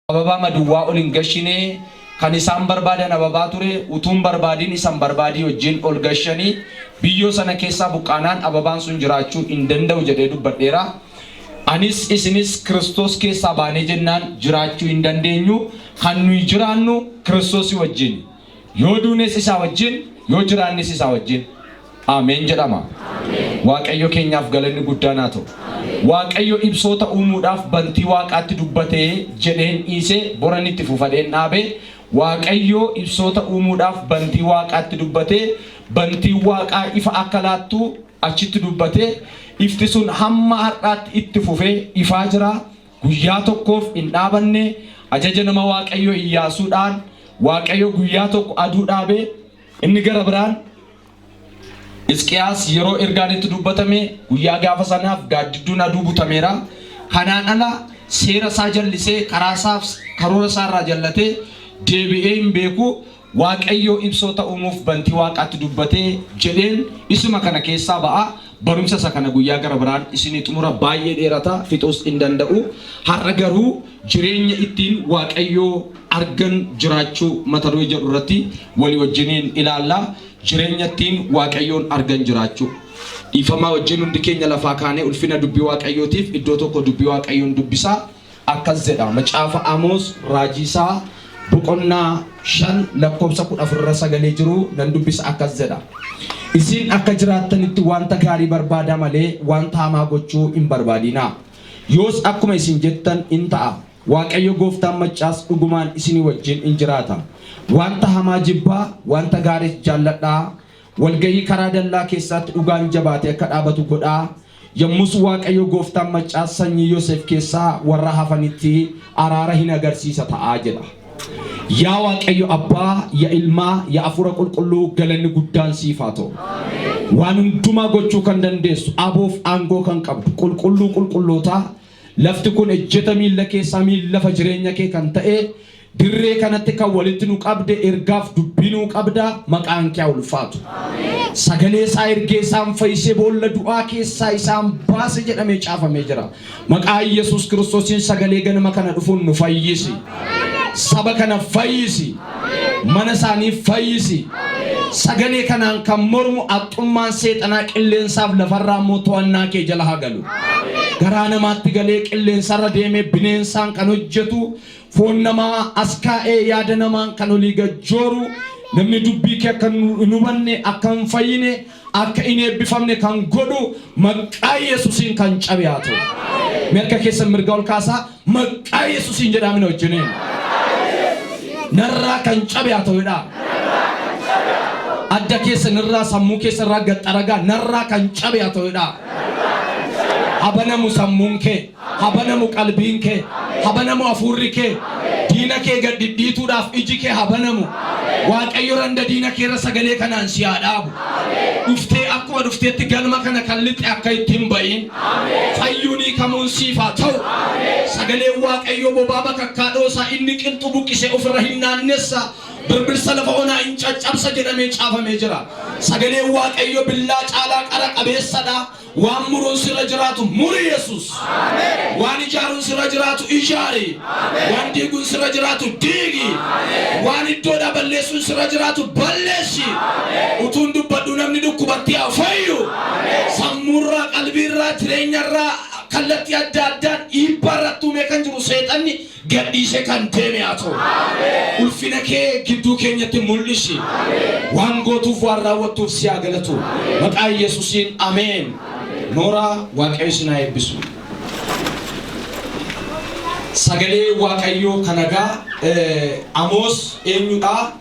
Ababaa maduwwaa ol hin gashinee kan isaan barbaadan ababaa ture utuu hin barbaadin isa hin barbaadii wajjin ol gashanii biyyoo sana keessaa buqqaanaan ababaan sun jiraachuu hin danda'u jedhee dubbadheera. Anis isinis Kiristoos keessaa baanee jennaan jiraachuu hin dandeenyu. Kan nuyi jiraannu Kiristoosii wajjini. Yoo duunes isaa wajjin, yoo jiraannes isaa wajjin. Ameen jedhama. Waaqayyo keenyaaf galanni guddaan haa ta'u. Waaqayyo ibsoota uumuudhaaf bantii waaqaatti dubbate jedheen dhiise boran itti fufadheen dhaabe. Waaqayyo ibsoota uumuudhaaf bantii waaqaatti dubbate. Bantiin waaqaa ifa akka laattu achitti dubbate. Ifti sun hamma har'aatti itti fufee ifaa jira. Guyyaa tokkoof hin dhaabanne. Ajaja nama Waaqayyo Iyyaasuudhaan Waaqayyo guyyaa tokko aduu dhaabe. Inni gara biraan Hisqiyaas yeroo ergaan itti dubbatame guyyaa gaafa sanaaf gaaddidduun aduu butameera. Kanaan ala seera isaa jallisee karaa isaaf karoora isaa irraa jallatee deebi'ee hin beeku. Waaqayyo ibsoota uumuuf bantii waaqaatti dubbatee jedheen isuma kana keessaa ba'a. Barumsa isa kana guyyaa gara biraan isinii xumura baay'ee dheerata fixuus hin danda'u. Har'a garuu jireenya ittiin Waaqayyoo argan jiraachuu mata duree jedhu irratti walii wajjiniin ilaalla. Jireenya ittiin Waaqayyoon argan jiraachuu. Dhiifamaa wajjin hundi keenya lafaa kaanee ulfina dubbii Waaqayyootiif iddoo tokko dubbii Waaqayyoon dubbisaa. Akkas jedha macaafa Amoos raajii isaa boqonnaa 5 lakkoofsa 14 irra sagalee jiru nan dubbisa akkas jedha. Isin akka jiraattanitti wanta gaarii barbaadaa malee wanta hamaa gochuu hin barbaadinaa. Yoos akkuma isin jettan in ta'a. Waaqayyo gooftaan maccaas dhugumaan isinii wajjin in jiraata. Wanta hamaa jibbaa, wanta gaariis jaalladhaa. Walga'ii karaa dallaa keessaatti dhugaan jabaatee akka dhaabatu godhaa. Yommus Waaqayyo gooftaan maccaas sanyii Yoseef keessaa warra hafanitti araara hin agarsiisa ta'a jedha. Yaa Waaqayyo Abbaa, ya Ilmaa, ya Hafuura Qulqulluu galanni guddaan siif haa ta'u. Waan hundumaa gochuu kan dandeessu, aboof aangoo kan qabdu, qulqulluu qulqullootaa, lafti kun ejjeta miilla kee, samiin lafa jireenya kee kan ta'e, Dirree kanatti kan walitti nu qabde ergaaf dubbii nuu qabda maqaan kee haa ulfaatu. Sagalee isaa ergee isaan fayyisee boolla du'aa keessaa isaan baase jedhamee caafamee jira. Maqaa Yesuus Kiristoosiin sagalee ganama kana dhufuun nu fayyisi. Saba kana fayyisi. Mana isaanii fayyisi. Sagalee kanaan kan mormu haxxummaan seexanaa qilleensaaf lafarraa immoo to'annaa kee jala haa galu. Garaa namaatti galee qilleensarra deemee bineensaan kan hojjetu Foon namaa as kaa'ee yaada namaan kan olii gad jooru, namni dubbii kee akka hin hubanne, akka hin fayyine, akka hin eebbifamne kan godhu maqaa Yesuusiin kan cabe haa ta'u. Mee harka keessan mirgaa ol kaasaa maqaa Yesuusiin jedhaa mina wajjiniin. Narraa kan cabe haa ta'u jedhaa. Adda keessan irraa sammuu keessan irraa gad xaragaa narraa kan cabe haa ta'u jedhaa. Habanamu sammuun kee. Ha banamu qalbiin kee. Ha banamu hafuurri kee. Diina kee gad dhidhiituudhaaf iji kee ha banamu. Waaqayyo randa diina kee irra sagalee kanaan si haa dhaabu. Dhuftee akkuma dhufteetti galma kana kan lixxe akka itti hin ba'iin. Fayyuun hiikamuun siif haa ta'u. Sagaleen Waaqayyoo bobaa bakakkaa dhoosaa inni qilxuu buqqisee ofirra hin naannessa. Birbirsa lafa onaa in caccabsa jedhamee caafamee jira. Sagaleen Waaqayyoo billaa caalaa qara qabeessadha. Waan muruun sirra jiraatu muri Yesuus. Waan ijaaruun sirra jiraatu ijaari. Waan diiguun sirra jiraatu diigi. Waan iddoodhaa balleessuun sirra jiraatu balleessi. Utuun dubbadhu namni dhukkubatti haa fayyu. Sammuurraa, qalbiirraa, jireenyarraa kallattii adda addaan dhiibbaa irratti uumee kan jiru seexanni gadhiisee kan deeme haa ta'u. Ulfina kee gidduu keenyatti mul'isi. Waan gootuuf waan raawwattuuf si haa galatu. Maqaa Yesuusiin ameen. Nooraa Waaqayyo isin haa eebbisu. Sagalee Waaqayyoo kana egaa Amoos eenyudha?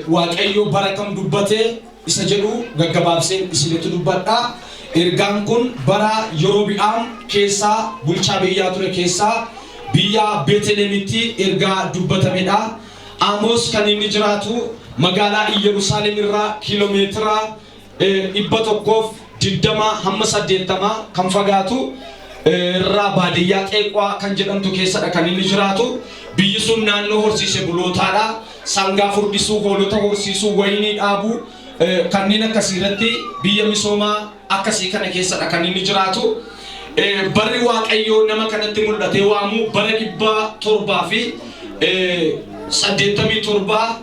Waaqayyo bara kam dubbate isa jedhu gaggabaabseen isinitti dubbadha. Ergaan kun bara Yerobi'aam keessaa bulchaa biyyaa ture keessaa biyya Beetelemitti ergaa dubbatamedha. Amoos kan inni jiraatu magaalaa Iyyerusaalem irraa kiiloomeetira 120 hamma 80 kan fagaatu irraa baadiyyaa Xeequwaa kan jedhamtu keessadha kan inni jiraatu. Biyyi sun naannoo horsiise bulootaadha. Sangaa furdisuu, hoolota horsiisuu, wayinii dhaabuu kanneen akkasii irratti biyya misoomaa akkasii kana keessadha kan inni jiraatu. Barri Waaqayyoo nama kanatti mul'atee waamu bara 787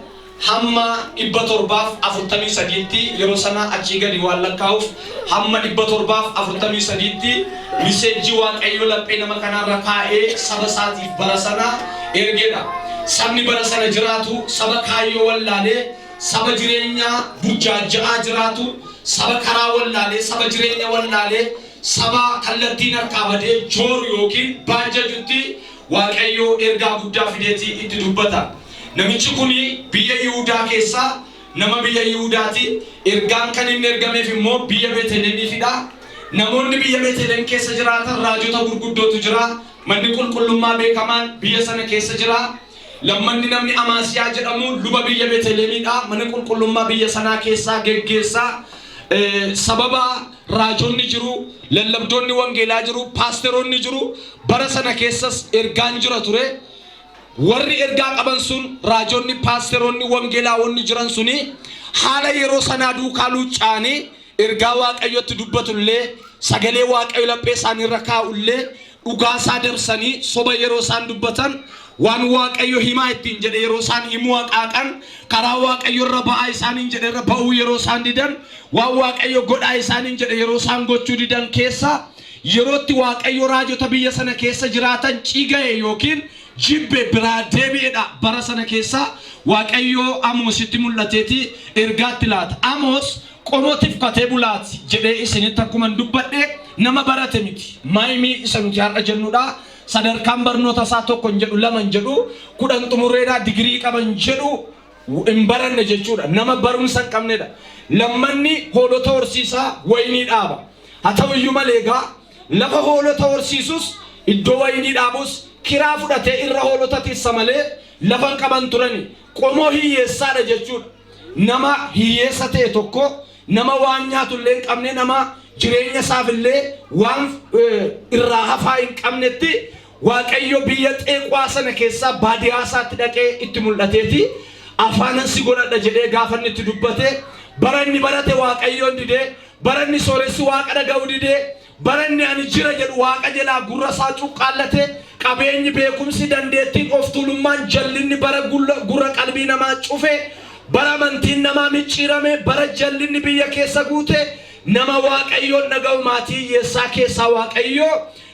hamma 743tti, yeroo sana achii gadi waan lakkaa'uuf hamma 743tti message Waaqayyoo laphee nama kanaarra kaa'ee saba isaatiif bara sana ergedha. Sabni bara sana jiraatu saba kaayyoo wallaalee, saba jireenya burjaaja'aa jiraatu, saba karaa wallaalee, saba jireenya wallaalee, saba kallattiin harkaa badee jooru yookiin baajjajutti Waaqayyoo ergaa guddaa fideetii itti dubbata. Namichi kun biyya Yihudaa keessaa nama biyya Yihudaati. Ergaan kan inni ergameef immoo biyya Beetelemiifidha. Namoonni biyya Beetelem keessa jiraatan raajota gurguddootu jira. Manni qulqullummaa beekamaan biyya sana keessa jira. Lammanni namni Amaasiyaa jedhamu luba biyya Beetelemiidha. Mana qulqullummaa biyya sanaa keessaa geggeessaa. Sababa raajonni jiru, lallabdoonni wangeelaa jiru, paasteroonni jiru, bara sana keessas ergaan jira ture. Warri ergaa qaban sun, raajonni, paasteroonni, wangeelaawonni jiran suni haala yeroo sanaa duukaa luucca'anii ergaa Waaqayyotti dubbatullee, sagalee Waaqayyo laphee isaaniirra kaa'ullee, dhugaa isaa dabsanii soba yeroo isaan dubbatan, waan Waaqayyo himaa ittiin jedhe yeroo isaan himuu haqaaqan, karaa Waaqayyo irra ba'aa isaaniin jedhe irra ba'uu yeroo isaan didan, waan Waaqayyo godhaa isaaniin jedhe yeroo isaan gochuu didan keessa yerootti Waaqayyo raajota biyya sana keessa jiraatan ciga'e yookiin jibbe biraa deebi'edha. Bara sana keessa Waaqayyo Amoositti mul'ateeti ergaatti laata. Amoos qomoo tifkatee bulaati jedhee isinitti akkuman dubbadhe, nama barate miti. Maayimii isa nuti har'a jennudha. Sadarkaan barnoota isaa tokko hin jedhu, lama hin jedhu, 10 xumurreedha, digirii qaban jedhu, hin baranne jechuudha. Nama barumsa hin qabnedha. Lammanni hoolota horsiisaa, wayinii dhaaba. Haa ta'u iyyuu malee egaa lafa hoolota horsiisus iddoo wayinii dhaabus kiraa fudhatee irra hoolota tissa malee lafa hin qaban turani. Qomoo hiyyeessaadha jechuudha. Nama hiyyeessa ta'e tokko, nama waan nyaatu illee hin qabne, nama jireenya isaaf illee waan irraa hafaa hin qabnetti Waaqayyo biyya Xeequwaa sana keessaa baadiyaa isaatti dhaqee itti mul'ateeti afaanan si godhadha jedhee gaafa inni itti dubbate, bara inni barate Waaqayyoon didee, bara inni sooressi Waaqa dhaga'uu didee, bara inni ani jira jedhu Waaqa jalaa gurra isaa cuqqaallate, qabeenyi, beekumsi, dandeettiin, of tuulummaan, jallinni bara gurra qalbii namaa cufe, bara amantiin namaa micciirame, bara jallinni biyya keessa guute, nama Waaqayyoon dhaga'u maatii hiyyeessaa keessaa Waaqayyo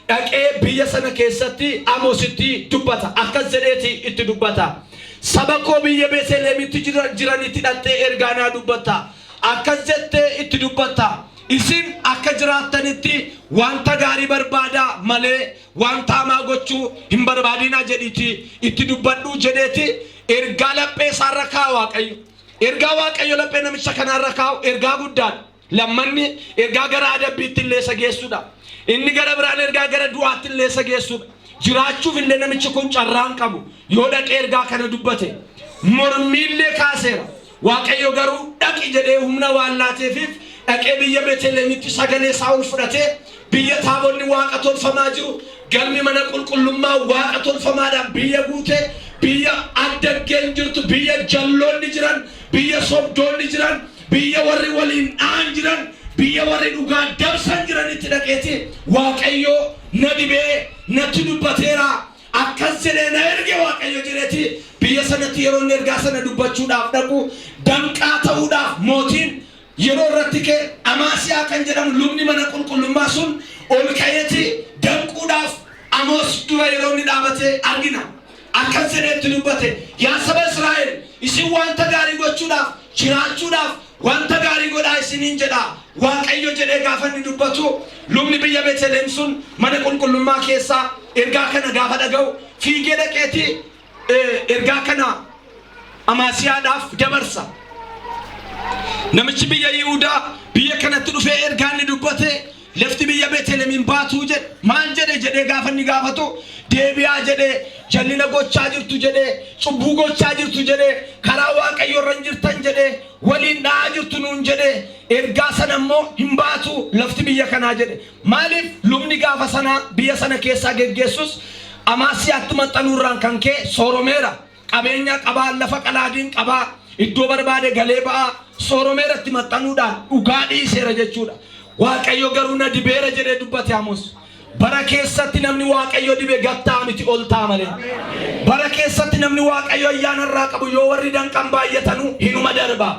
dhaqee biyya sana keessatti Amoositti dubbata. Akkas jedheeti itti dubbata: Saba koo biyya Beetelemitti jiranitti dhaqxee ergaa naa dubbatta. Akkas jettee itti dubbatta: Isin akka jiraattanitti wanta gaarii barbaadaa malee wanta hamaa gochuu hin barbaadinaa jedhiiti itti dubbadhu jedheeti ergaa laphee isaarra kaa'a Waaqayyo. Ergaa Waaqayyo laphee namicha kanaarra kaa'u ergaa guddaadha. Lammanni ergaa gara adabbiitti illee isa geessudha. Inni gara biraan ergaa gara du'aatti illee isa geessudha. Jiraachuuf illee namichi kun carraa hin qabu. Yoo dhaqee ergaa kana dubbate mormiillee kaaseera. Waaqayyo garuu dhaqi jedhee humna waan laateefiif dhaqee biyya Beetelemitti sagalee isaa ol fudhatee, biyya taabonni waaqa tolfamaa jiru, galmi mana qulqullummaa waaqa tolfamaadhaan biyya guute, biyya addaggeen jirtu, biyya jalloonni jiran, biyya sobdoonni jiran, biyya warri waliin dha'an jiran, biyya warri dhugaa dabsan jiranitti dhaqeeti Waaqayyo na dibee natti dubbateera, akkas jedhee na erge Waaqayyo jedheeti biyya sanatti yeroo inni ergaa sana dubbachuudhaaf dhaqu, danqaa ta'uudhaaf mootiin yeroo irratti ka'e, Amaasiyaa kan jedhamu lubni mana qulqullummaa sun ol ka'eeti danquudhaaf Amoos dura yeroo inni dhaabate argina. Akkas jedhee itti dubbate: Yaa saba Israa'el, isin wanta gaarii gochuudhaaf, jiraachuudhaaf wanta gaarii godhaa isiniin jedha Waaqayyo jedhee gaafa inni dubbatu, lubni biyya Beetelem sun mana qulqullummaa keessaa ergaa kana gaafa dhaga'u fiigee dhaqeeti ergaa kana Amaasiyaadhaaf dabarsa. Namichi biyya Yihudaa biyya kanatti dhufee ergaa inni dubbate, lafti biyya Beetelem hin baatuu jedhe. Maal jedhe jedhee gaafa inni gaafatu, deebi'aa jedhee, jallina gochaa jirtu jedhee, cubbuu gochaa jirtu jedhee, karaa Waaqayyo irra hin jirtan jedhee, waliin dha'aa jirtu nuun jedhee, ergaa sana immoo hin baatu lafti biyya kanaa jedhe. Maaliif? Lubni gaafa sana biyya sana keessaa geggeessus Amaasiyaatti maxxanuurraan kan ka'e sooromeera. Qabeenya qabaa, lafa qalaadiin qabaa, iddoo barbaade galee ba'aa, sooromeera, itti maxxanuudhaan dhugaa dhiiseera jechuudha. Waaqayyo garuu na dibeera jedhee dubbate Amoos. Bara keessatti namni Waaqayyo dibe gattaa miti, ol ta'a malee. Bara keessatti namni Waaqayyo ayyaana irraa qabu yoo warri danqan baay'atanuu hinuma darba.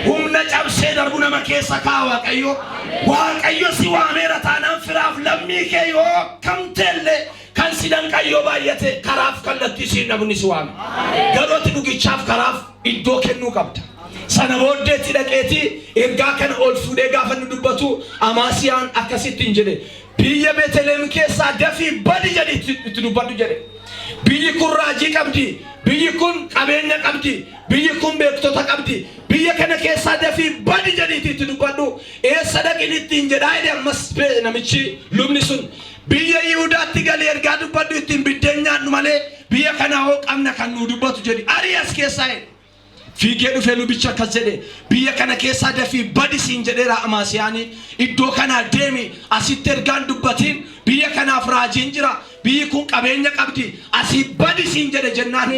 Humna cabsee darbu nama keessa kaa'a Waaqayyo. Waaqayyo si waameera taanaan firaaf lammii kee yoo kam ta'ellee kan si danqan yoo baay'ate karaaf kallattii siin dhabu ni si waame. Garuu ati dhugichaaf karaaf iddoo kennuu qabda. Sana booddeetti dhaqeeti ergaa kana ol fuudhee gaafa inni dubbatu Amaasiyaan akkasitti hin jedhe. Biyya Beeteleem keessaa dafii badi jedhi itti dubbadhu jedhe. Biyyi kun raajii qabdi. Biyyi kun qabeenya qabdi. Biyyi kun beektota qabdi. Biyya kana keessaa dafii badi jedhiiti itti dubbadhu. Eessa dhaqin ittiin jedhaa jedhe ammas namichi lubni sun. Biyya Yihudaatti galii ergaa dubbadhu, ittiin biddeen nyaadhu malee biyya kanaa hoo qabna kan nuu dubbatu jedhi. Arii as keessaa jedhe. Fiigee dhufee lubicha akkas jedhe, biyya kana keessaa dafii badi siin jedheera Amaasiyaanii. Iddoo kanaa deemi, asitti ergaan dubbatiin, biyya kanaaf raajiin jira, biyyi kun qabeenya qabdi, asii badi siin jedhe jennaan,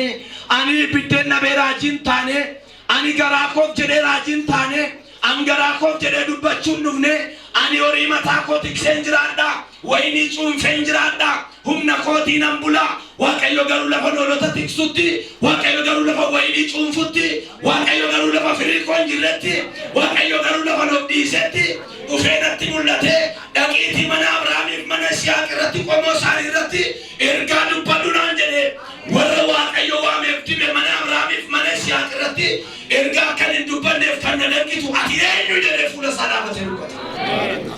ani biddeen dhabee raajiin taane, ani garaa koof jedhee raajiin taane, an garaa koof jedhee dubbachuun dhufne, ani horii mataa koo tikseen jiraadha, wayinii cuunfeen jiraadha, humna kootii nan bula, Waaqayyo garuu lafa hoolota tiksutti, Waaqayyo garuu lafa wayinii cuunfutti, Waaqayyo garuu lafa firii koo hin jirretti, Waaqayyo garuu lafa of dhiisetti dhufee natti mul'ate, dhaqiitii mana Abrahaamiif mana Yisihaaq irratti, qomoo isaanii irratti ergaa dubbadhu naan jedhe. Warra Waaqayyo waameef dibe mana Abrahaamiif mana Yisihaaq irratti ergaa kan hin dubbanneef kan na danqitu ati eenyu jedhee fuula isaa dhaabatee dubbata.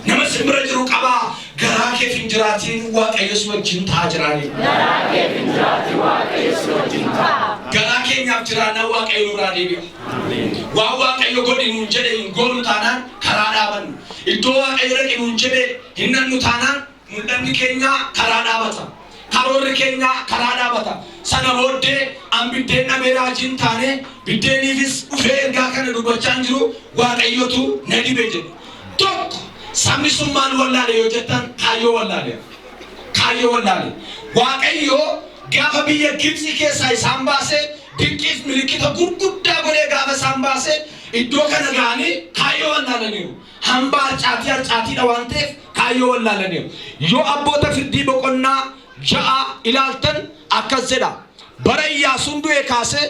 Nama simbira jiru qabaa, garaa keef hin jiraatiin, Waaqayyo si wajjin ta'a jiraanii. Garaa keef hin jiraatin, Waaqayyo si wajjin ta'a. Garaa keenyaaf jiraannaan Waaqayyo nurraa deebi'a. Waan Waaqayyo godhi nuun jedhe hin goonu taanaan karaa dhaabannu. Iddoo Waaqayyo dhaqi nuun jedhe hin dhannu taanaan mul'anni keenya karaa dhaabata. Karoorri keenya karaa dhaabata. Sana booddee an biddeen dhabee raajiin taane, biddeeniifis dhufee ergaa kana dubbachaa hin jiru, Waaqayyotu na dibe jedhe. Tokko sabni sun maal wallaale yoo jettan, kaayyoo wallaale. Kaayyoo wallaale. Waaqayyo gaafa biyya Gibxi keessaa isaan baase, dinqiif milikkita gurguddaa godhee gaafa isaan baase, iddoo kana ga'anii kaayyoo wallaalaniiru. Hambaa harcaatii harcaatiidha waan ta'eef kaayyoo wallaalaniiru. Yoo Abboota Firdii boqonnaa 6 ilaaltan akkas jedha. Bara Iyyaasuun du'ee kaasee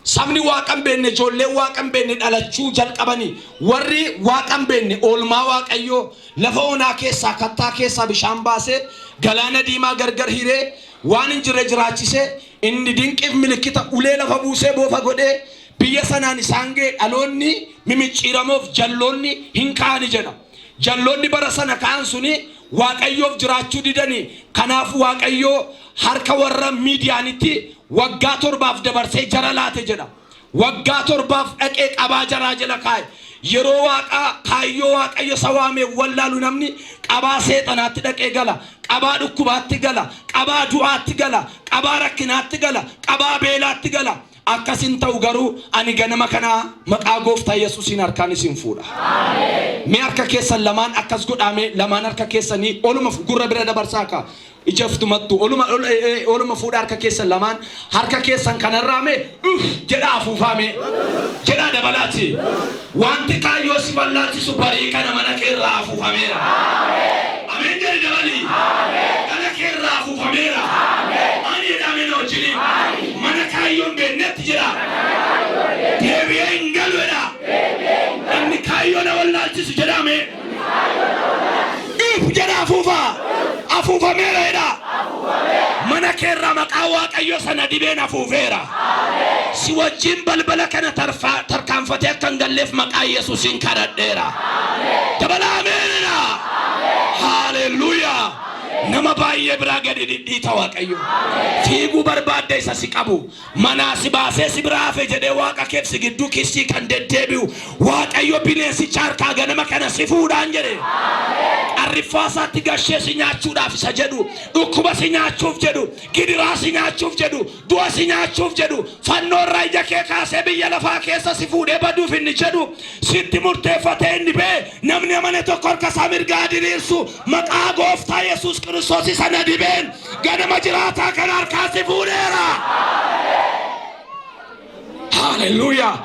sabni Waaqa hin beekne, ijoolleen Waaqa hin beekne dhalachuu jalqabanii. Warri Waaqa hin beekne oolmaa Waaqayyoo lafa onaa keessaa kattaa keessaa bishaan baasee, galaana diimaa gargar hiree, waan hin jirre jiraachisee, inni dinqiif milikkita ulee lafa buusee boofa godhee biyya sanaan isaan ga'e, dhaloonni mimicciiramoof jalloonni hin ka'ani jedha. Jalloonni bara sana ka'an suni Waaqayyoof jiraachuu didanii, kanaaf Waaqayyoo harka warra Miidiyaanitti waggaa 7f dabarsee jara laate jedha. Waggaa 7f dhaqee qabaa jaraa jala kaa'e. Yeroo Waaqaa kaayyoo Waaqayyo isa waameef wallaalu namni qabaa seexanaatti dhaqee gala, qabaa dhukkubaatti gala, qabaa du'aatti gala, qabaa rakkinaatti gala, qabaa beelaatti gala. Akkas hin ta'u garuu ani ganama kana maqaa Gooftaa Yesuusiin harkaan isin fuudha. Mee harka keessan lamaan akkas godhaame, lamaan harka keessanii oluma gurra bira dabarsaa ka ija iftumattu oluma oluma fuudha harka keessan lamaan, harka keessan kanarraa mee uff jedhaa afuufaa, mee jedhaa dabalaati. Wanti kaayyoo si wallaalchisu barii kana mana keerraa afuufameera. Ameen jedhi dabalii. Mana keerraa afuufameera. Ani jedha ameen wajjiniin. Mana kaayyoon beeknetti jedha. Deebi'ee hin galu jedha. Namni kaayyoo na wallaalchisu jedhame. Uff jedha afuufaa. Afuufameera jedha. Mana keerraa maqaa Waaqayyo sana dibeen afuufeera. Si wajjin balbala kana tarkaanfatee akka hin galleef maqaa Yesuusiin kadhadheera. Dabala ameenidha. Haaleluyyaa. Nama baay'ee biraa gadi dhidhiita Waaqayyo. Fiiguu barbaadde isa si qabu. Manaa si baasee si biraa hafe jedhee Waaqa keef si gidduu kissii kan deddeebi'u Waaqayyo bineensicha harkaa ganama kana si fuudhaan jedhe. Qarriffaa isaatti gashee si nyaachuudhaaf isa jedhu, dhukkuba si nyaachuuf jedhu, gidiraa si nyaachuuf jedhu, du'a si nyaachuuf jedhu, fannoo irraa ija kee kaasee biyya lafaa keessa si fuudhee baduuf inni jedhu sitti murteeffatee inni ba'e, namni amane tokko harka isaa mirgaa diriirsu, maqaa Gooftaa Yesuus Kiristoos isa na dibeen ganama jiraataa kana harkaa si fuudheera. Haaleluyyaa.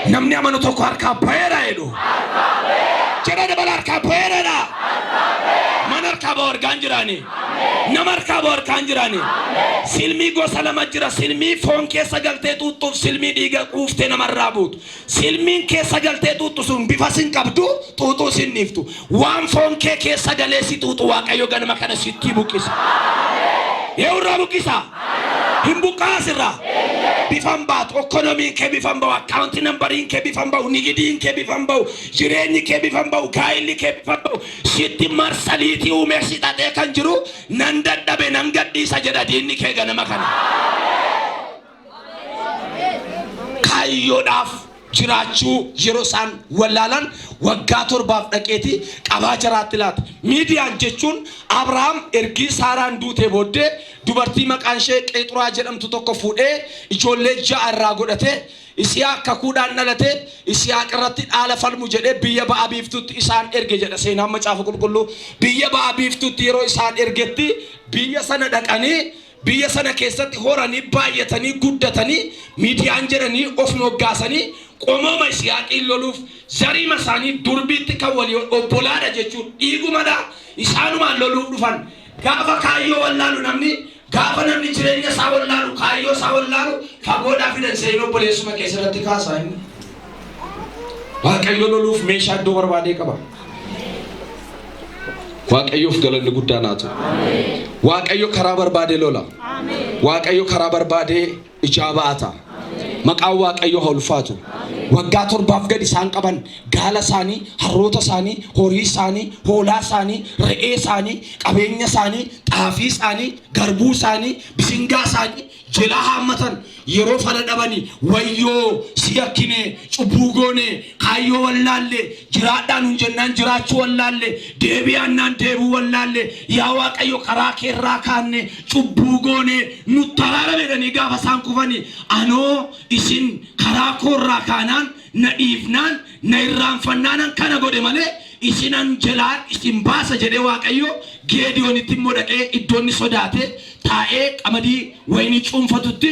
Namni amanu tokko harkaa ba'eera jedhu. Jedha dabala, harkaa ba'eeradha. Mana harkaa harkaa ba'u argaan jiraani. Nama harkaa ba'u argaan jiraani. Silmii gosa lama jira. Silmii foon keessa galtee xuuxxuuf silmii dhiiga quuftee namarraa buutu. Silmiin keessa galtee xuuxxu sun bifa sin qabdu xuuxuu sin dhiiftu. Waan foon kee keessa galee si xuuxu Waaqayyo ganama kana sitti buqqisa. Eenyurraa buqqisa? Hin buqqaa asirraa. Bifan baatu, economyn kee bifan ba'u, account numberiin kee bifan ba'u, nigidiin kee bifan ba'u, jireenyi kee bifan ba'u, gaa'illi kee bifan ba'u, sitti marsaliitii uumee si xaxee kan jiru nan dadhabe nan gadhiisa jedha diinni kee ganama kana. Kaayyoodhaaf jiraachuu yeroo isaan wallaalan waggaa 7f dhaqeeti qabaa jaraatti laata. Miidiyaan jechuun Abrahaam ergii Saaraan duutee booddee dubartii maqaan ishee Qeexuraa jedhamtu tokko fuudhee ijoollee 6 irraa godhatee Isihaaq kakuudhaan dhalate Isihaaq irratti dhaala falmu jedhee biyya ba'a biiftuutti isaan erge jedha seenaan macaafa qulqulluu. Biyya ba'a biiftuutti yeroo isaan ergetti biyya sana dhaqanii Biyya sana keessatti horanii baay'atanii guddatanii Miidiyaan jedhanii of moggaasanii qomooma Isihaaqiin loluuf zariima isaanii durbiitti kan walii obbolaadha jechuun dhiigumadha isaanumaan loluuf dhufan. Gaafa kaayyoo wallaalu namni gaafa namni jireenya isaa wallaalu kaayyoo isaa wallaalu fagoodhaa fidan seenuu obboleessuma kee sirratti kaasaa inni. Waaqayyo loluuf meeshaa iddoo barbaadee qaba. Waaqayyoof galanni guddaan haa ta'u. Waaqayyo karaa barbaadee lola. Waaqayyo karaa barbaadee ijaa ba'ata. Maqaan Waaqayyoo haa ulfaatu. Waggaa 7f gadi isaan qaban gaala isaanii, harroota isaanii, horii isaanii, hoolaa isaanii, re'ee isaanii, qabeenya isaanii, xaafii isaanii, garbuu isaanii, bisingaa isaanii jelaa haammatan yeroo fala dhabani wayyoo si yakkine cubbuu goone kaayyoo wallaalle jiraadhaa nun jennaan jiraachuu wallaalle deebi'aannaan deebi'uu wallaalle yaa waaqayyo karaa keerraa kaanne cubbuu goone nutti araarame jedhanii gaafa isaan kufani anoo isin karaa koorraa kaanaan na dhiifnaan na irraanfannaanan kana godhe malee isinan jelaa isin baasa jedhee Waaqayyo Geediyoonitti immoo dhaqee iddoo inni sodaate taa'ee qamadii wayinii cuunfatutti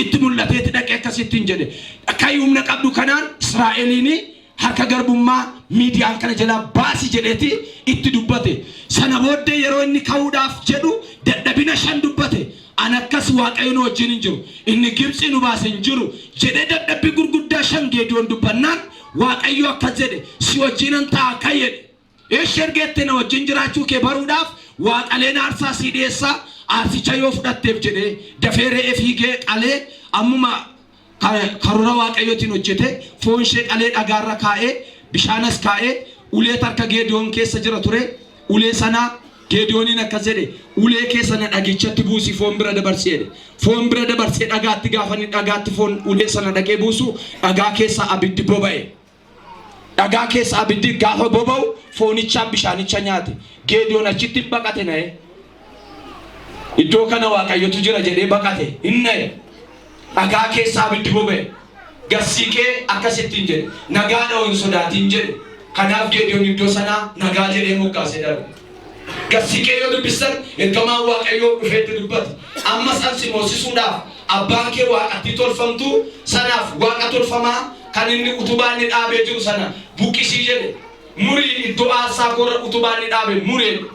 itti mul'ateeti dhaqee akkasittiin jedhe ka'i humna qabdu kanaan Israa'eliin harka garbummaa Miidiyaan kana jalaa baasi jedheeti itti dubbate. Sana booddee yeroo inni ka'uudhaaf jedhu dadhabina shan dubbate. An akkas Waaqayyo nu wajjin hin jiru, inni Gibtsii nu baase hin jiru jedhee dadhabbii gurguddaa shan Geediyoon dubbannaan Waaqayyo akkas jedhe, Si wajjinan ta'a, ka'i jedhe. Eshi erga jette na wajjin jiraachuu kee baruudhaaf waaqaleen aarsaa sii dhi'eessa, aarsicha yoo fudhatteef jedhee dafee re'ee fiigee qalee ammuma karora Waaqayyootiin hojjete foon ishee qalee dhagaarra kaa'ee bishaanas kaa'ee uleet harka Geediyoon keessa jira ture ulee sana Geediyooniin akkas jedhe ulee kee sana dhagichatti buusi foon bira dabarsi jedhe. Foon bira dabarsee dhagaatti gaafa inni dhagaatti foon ulee sana dhaqee buusu dhagaa keessa abiddi boba'e. Dhagaa keessa abiddi gaafa boba'u foonichaaf bishaanicha nyaate. Geediyoon achitti hin baqate na'e. Iddoo kana Waaqayyotu jira jedhee baqate hin na'e. Dhagaa keessa abiddi boba'e. Gad siiqee akkasittiin jedhe. Nagaadha hin sodaatiin jedhe. Kanaaf Geediyoon iddoo sanaa nagaa jedhee moggaasee darbe. Gad siqee yoo dubbistan ergamaan Waaqayyoo dhufee itti dubbate. Ammas an si moosisuudhaaf abbaan kee waaqattii tolfamtuu sanaaf waaqa tolfamaa kan inni utubaa inni dhaabee jiru sana buqqisii jedhe. Murii iddoo aarsaa koorra utubaa inni dhaabe muri jedhe.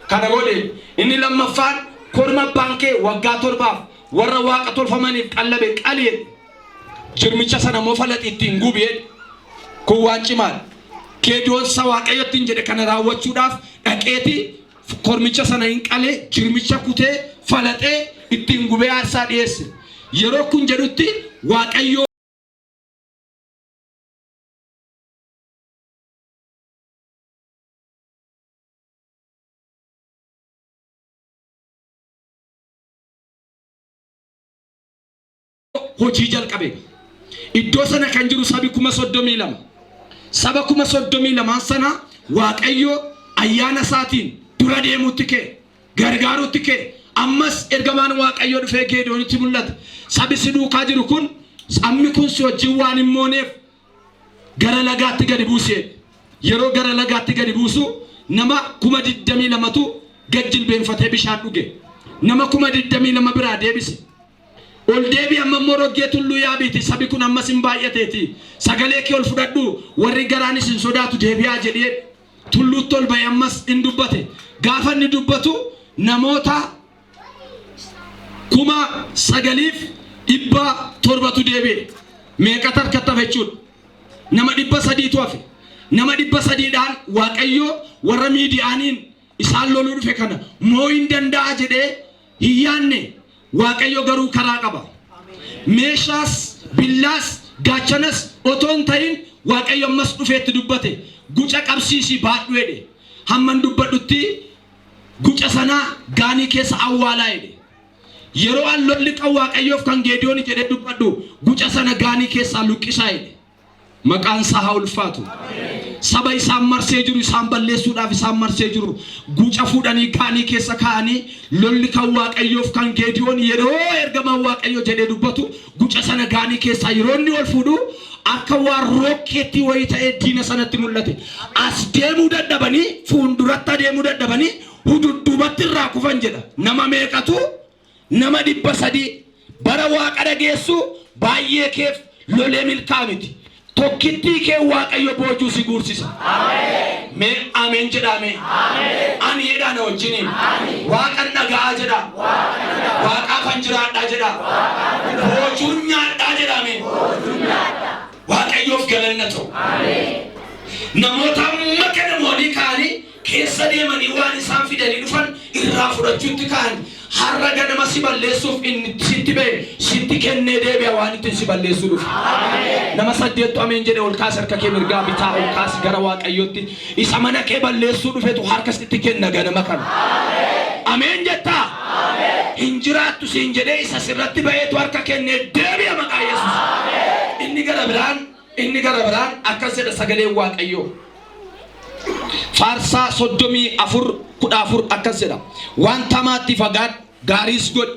Kana godhe. Inni lammaffaan korma abbaan kee waggaa 7f warra waaqa tolfamaniif qallabe qali jedhe. Jirmicha sana immoo falaxi ittiin gubi jedhe. Kun waan cimaadha. Geediyoon isa Waaqayyo ittiin jedhe kana raawwachuudhaaf dhaqeeti kormicha sana hin qalee, jirmicha kutee, falaxee ittiin gubee aarsaa dhiyeesse. Yeroo kun jedhutti Waaqayyo. hojii jalqabe. Iddoo sana kan jiru sabi 32,000. Saba 32,000 sana Waaqayyo ayyaana isaatiin dura deemuutti ka'e, gargaaruutti ka'e. Ammas ergamaan Waaqayyoo dhufee Geediyoonitti mul'ate. Sabi si duukaa jiru kun, sabni kun si wajjin waan hin mooneef gara lagaatti gadi buusi jedhe. Yeroo gara lagaatti gadi buusu nama 22,000tu gad jilbeenfatee bishaan dhuge. Nama 22,000 biraa deebise. Ol deebi'i amma immoo roggee tulluu yaabiitii sabi kun ammas hin baay'ateetii sagalee kee ol fudhadhuu warri garaan isin sodaatu deebi'aa jedhi jedhe. Tulluutti ol ba'e ammas in dubbate. Gaafa inni dubbatu namoota 9700tu deebi'e. Meeqatu harkatti hafe jechuudha? Nama 300tu hafe. Nama 300dhaan Waaqayyo warra Miidiyaaniin isaan loluu dhufe kana moo hin danda'a jedhee hin yaanne. Waaqayyo garuu karaa qaba. Meeshaas, billaas, gaachanas otoo hin ta'in Waaqayyo ammas dhufee itti dubbate. Guca qabsiisii baadhu jedhe. Hamman dubbadhutti guca sana gaanii keessa awwaalaa jedhe. Yeroo an lolli kan Waaqayyoof kan Geediyooni jedhee dubbadhu guca sana gaanii keessaa luqqisaa jedhe. Maqaan isaa haa ulfaatu. Saba isaan marsee jiru isaan balleessuudhaaf isaan marsee jiru guca fuudhanii gaanii keessa kaa'anii lolli kan Waaqayyoof kan Geediyoon yeroo ergamaan Waaqayyoo jedhee dubbatu guca sana gaanii keessaa yeroo inni ol fuudhu akka waan rookkeettii wayii ta'ee diina sanatti mul'ate. As deemuu dadhabanii fuulduratti adeemuu dadhabanii hududduubatti irraa kufan jedha. Nama meeqatu? Nama 300. Bara Waaqa dhageessu baay'ee keef lolee milkaa'a miti. Tokkittii kee Waaqayyo boojuu si guursisa. Mee ameen jedhaa mee. Ani jedhaa na wajjiniin. Waaqan dhaga'aa jedhaa. Waaqaafan jiraadhaa jedhaa. Boojuun nyaadhaa jedhaa mee. Waaqayyoof galanna ta'u. Namoota amma kana mo'anii ka'anii keessa deemanii waan isaan fidanii dhufan irraa fudhachuutti ka'an. Har'a ganama si balleessuuf inni sitti ba'e sitti kennee deebi'a waan ittiin si balleessuu dhufe. Nama saddeettu ameen jedhe. Ol kaasi harka kee mirgaa bitaa ol kaasi gara Waaqayyootti. Isa mana kee balleessuu dhufetu harka sitti kenna ganama kana. Ameen jettaa? Hin jiraattu siin jedhee isa sirratti ba'eetu harka kennee deebi'a maqaa Yesuus. Inni gara biraan akkas jedha sagaleen Waaqayyoo. Faarsaa 34:14 akkas jedha. Wanta hamaatti fagaadhu, gaariis godhi.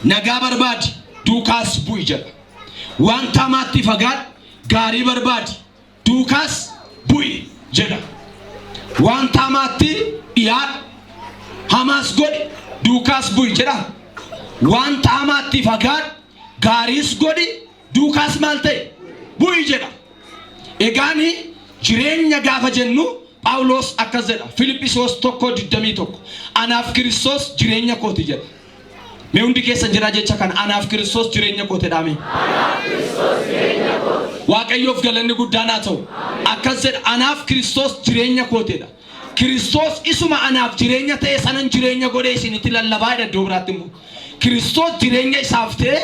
Nagaa barbaadi, duukaas bu'i jedha. Wanta hamaatti fagaadhu, gaarii barbaadi, duukaas bu'i jedha. Wanta hamaatti dhiyaadhu, hamaas godhi, duukaas bu'i jedha. Wanta hamaatti fagaadhu, gaariis godhi, duukaas maal ta'e? Bu'i jedha. Egaani jireenya gaafa jennu Phaawulos akkas jedha Filiphisiyoos 1:21, anaaf Kiristoos jireenya kooti jedha. Mee hundi keessan jedhaa jecha kana, anaaf Kiristoos jireenya kooti jedhaa mee. Waaqayyoof galanni guddaan haa ta'u. Akkas jedha, anaaf Kiristoos jireenya kootiidha. Kiristoos isuma anaaf jireenya ta'e sanan jireenya godhee isinitti lallabaa jedha iddoo biraatti immoo. Kiristoos jireenya isaaf ta'e,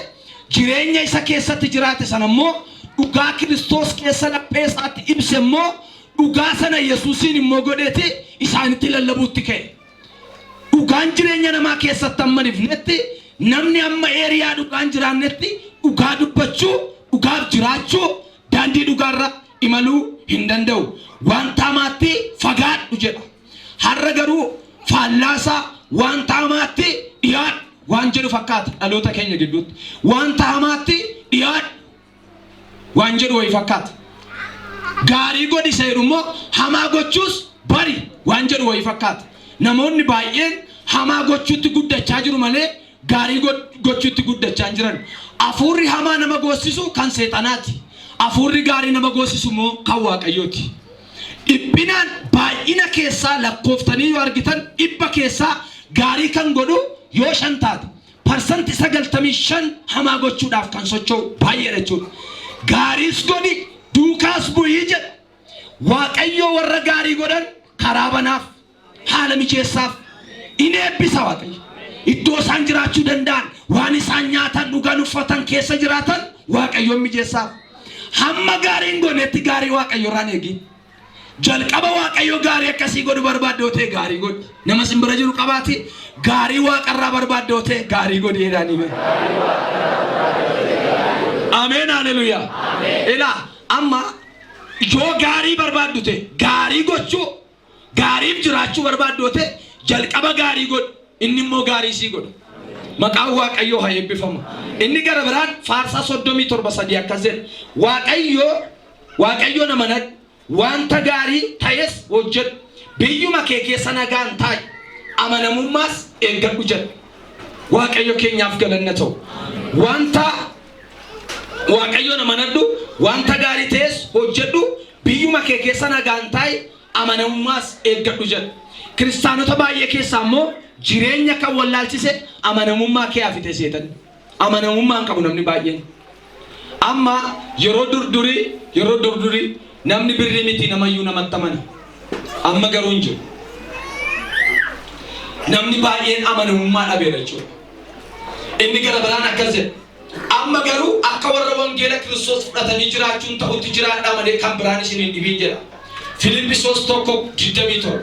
jireenya isa keessatti jiraate sana immoo dhugaa Kiristoos keessa laphee isaatti ibse immoo dhugaa sana Yesuusiin immoo godheeti isaanitti lallabuutti ka'e. Dhugaan jireenya namaa keessatti hamma hin ifnetti, namni hamma eeriyaa dhugaan jiraannetti dhugaa dubbachuu, dhugaaf jiraachuu, daandii dhugaarra imaluu hin danda'u. Wanta hamaatti fagaadhu jedha. Har'a garuu faallaasaa wanta hamaatti dhiyaadhu waan jedhu fakkaata dhaloota keenya gidduutti. Wanta hamaatti dhiyaadhu waan jedhu wayii fakkaata. Gaarii godhi isa jedhu immoo hamaa gochuus bari waan jedhu wayii fakkaata. Namoonni baay'een hamaa gochuutti guddachaa jiru malee gaarii gochuutti guddachaa hin jiran. Hafuurri hamaa nama goossisu kan seexanaati. Hafuurri gaarii nama goossisu immoo kan Waaqayyooti. Dhiphinaan baay'ina keessaa lakkooftanii yoo argitan 100 keessaa gaarii kan godhu yoo 5 taate, 95% hamaa gochuudhaaf kan socho'u baay'eedha jechuudha. Gaariis godhi, duukaas bu'ii jedha. Waaqayyoo warra gaarii godhan karaa banaaf, haala mijeessaaf, in eebbisa Waaqayyo. Iddoo isaan jiraachuu danda'an, waan isaan nyaatan, dhugan, uffatan, keessa jiraatan Waaqayyoon mijeessaaf. Hamma gaarii hin goonetti gaarii Waaqayyo irraan eegi. Jalqaba Waaqayyo gaarii akkasii godhu barbaadde yoo ta'e gaarii godhi. Nama sin bira jiru qabaati gaarii Waaqarraa barbaadde yoo ta'e gaarii godhi jedhaanii mee. Ameen, haleluyaa. Ilaa, amma yoo gaarii barbaaddu ta'e, gaarii gochuu, gaariif jiraachuu barbaaddu yoo ta'e, jalqaba gaarii godhi, inni immoo gaarii sii godha. Maqaan Waaqayyoo haa eebbifamu. Inni gara biraan Faarsaa 37:3 akkas jedha. Waaqayyo nama amanadhu, wanta gaarii ta'es hojjedhu. Biyyuma kee keessa nagaan taa'i, amanamummaas eeggadhu jedha. Waaqayyo keenyaaf galanna ta'u. Wanta Waaqayyoon amanadhu, wanta gaarii ta'es hojjedhu, biyyuma kee keessa nagaan taa'i. Amanamummaas eeggadhu jedha. Kiristaanota baay'ee keessaa immoo jireenya kan wallaalchise amanamummaa kee hafite seetan. Amanamummaa hin qabu namni baay'een. Amma yeroo durdurii, yeroo durdurii namni birrii miti namayyuu namatti amana. Amma garuu hin jiru. Namni baay'een amanamummaa dhabeera jechuudha. Inni gara biraan akkas jedha. Amma garuu akka warra wangeela Kiristoos fudhatanii jiraachuun ta'utti jiraadhaa malee kan biraan isin hin dhibin jedha. Filiphisiyoos 1:27.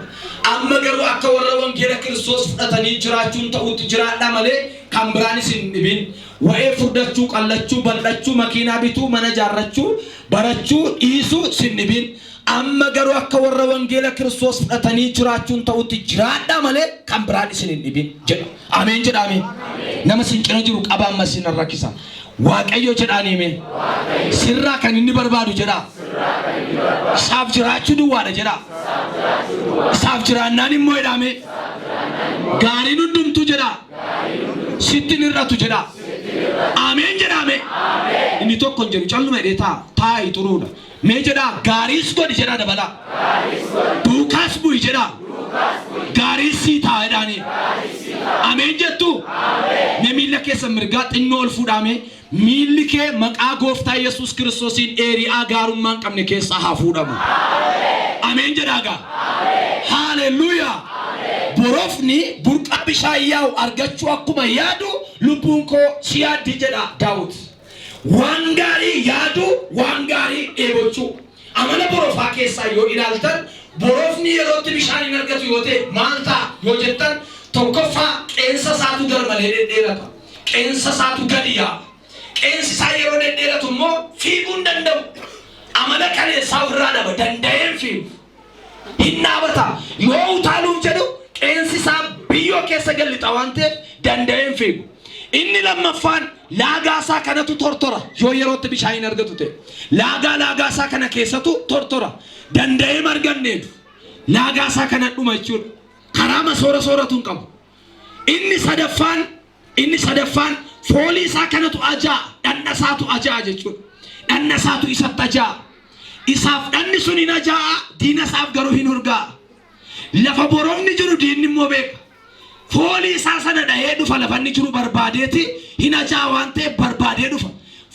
Amma garuu akka warra wangeela Kiristoos fudhatanii jiraachuun ta'utti jiraadhaa malee kan biraan isin hin dhibin. Wa'ee furdachuu, qallachuu, bal'achuu, makiinaa bituu, mana ijaarrachuu, barachuu, dhiisuu sin dhibin. Amma garuu akka warra wangeela Kiristoos fudhatanii jiraachuun ta'utti jiraadhaa malee kan biraan isin hin dhibin jedha. Ameen jedhaa mee. Nama sin cina jiru qaba amma isin rakkisa. Waaqayyo jedhaanii mee. Sirraa kan inni barbaadu jedhaa. Isaaf jiraachuu duwwaadha jedhaa. Isaaf jiraannaan immoo jedhaa mee. Gaariin hundumtuu jedhaa. Sitti hin hir'atu jedhaa. Ameen jedhaa mee. Inni tokko hin jedhu calluma jedhee taa'a. Taa'i xuruudha. Mee jedhaa gaariis godhi jedhaa dabalaa. Duukaas bu'i jedhaa. Gaariis sii ta'a jedhaanii. Ameen jettuu? Mee miilla keessan mirgaa xinnoo ol fuudhaa mee. Miilli kee maqaa gooftaa Yesuus Kiristoosiin eeri'aa gaarummaa hin qabne keessaa haa fuudhamu. Ameen jedhaa gaa. Haaleluyyaa. Borofni burqaa bishaan yaa'u argachuu akkuma yaadu lubbuun koo si yaaddi jedha Daawit. Waan gaarii yaaduu, waan gaarii dheebochuu. Amala borofaa keessaa yoo ilaaltan borofni yerootti bishaan hin argatu yoo ta'e maal ta'a yoo jettan tokkoffaa qeensa isaatu garmalee dhedheerata. Qeensa isaatu gadi yaa'a. Qeensi isaa yeroo dhedheeratu immoo fiiguu hin danda'u. Amala kaleessaa ofirraa dhaba. Danda'ee hin fiigu. Hin dhaabata. Yoo utaaluuf jedhu qeensi isaa biyyoo keessa gad lixa waan ta'eef danda'ee hin fiigu. Inni lammaffaan laagaa isaa kanatu tortora yoo yerootti bishaan hin argatu ta'e. Laagaa laagaa isaa kana keessatu tortora. Danda'ee marga hin dheedu. Laagaa isaa kana dhuma jechuudha. Karaa masoora sooratu hin qabu. Inni sadaffaan inni sadaffaan foolii isaa kanatu ajaa'a, dhandha isaatu ajaa'a jechuudha. Dhandha isaatu isatti ajaa'a. Isaaf dhandhi sun hin ajaa'a, diina isaaf garuu hin urgaa'a. Lafa borofni jiru diinni immoo beeka. Foolii isaa sana dhahee dhufa lafa inni jiru barbaadeeti hin ajaa'a waan ta'eef barbaadee dhufa.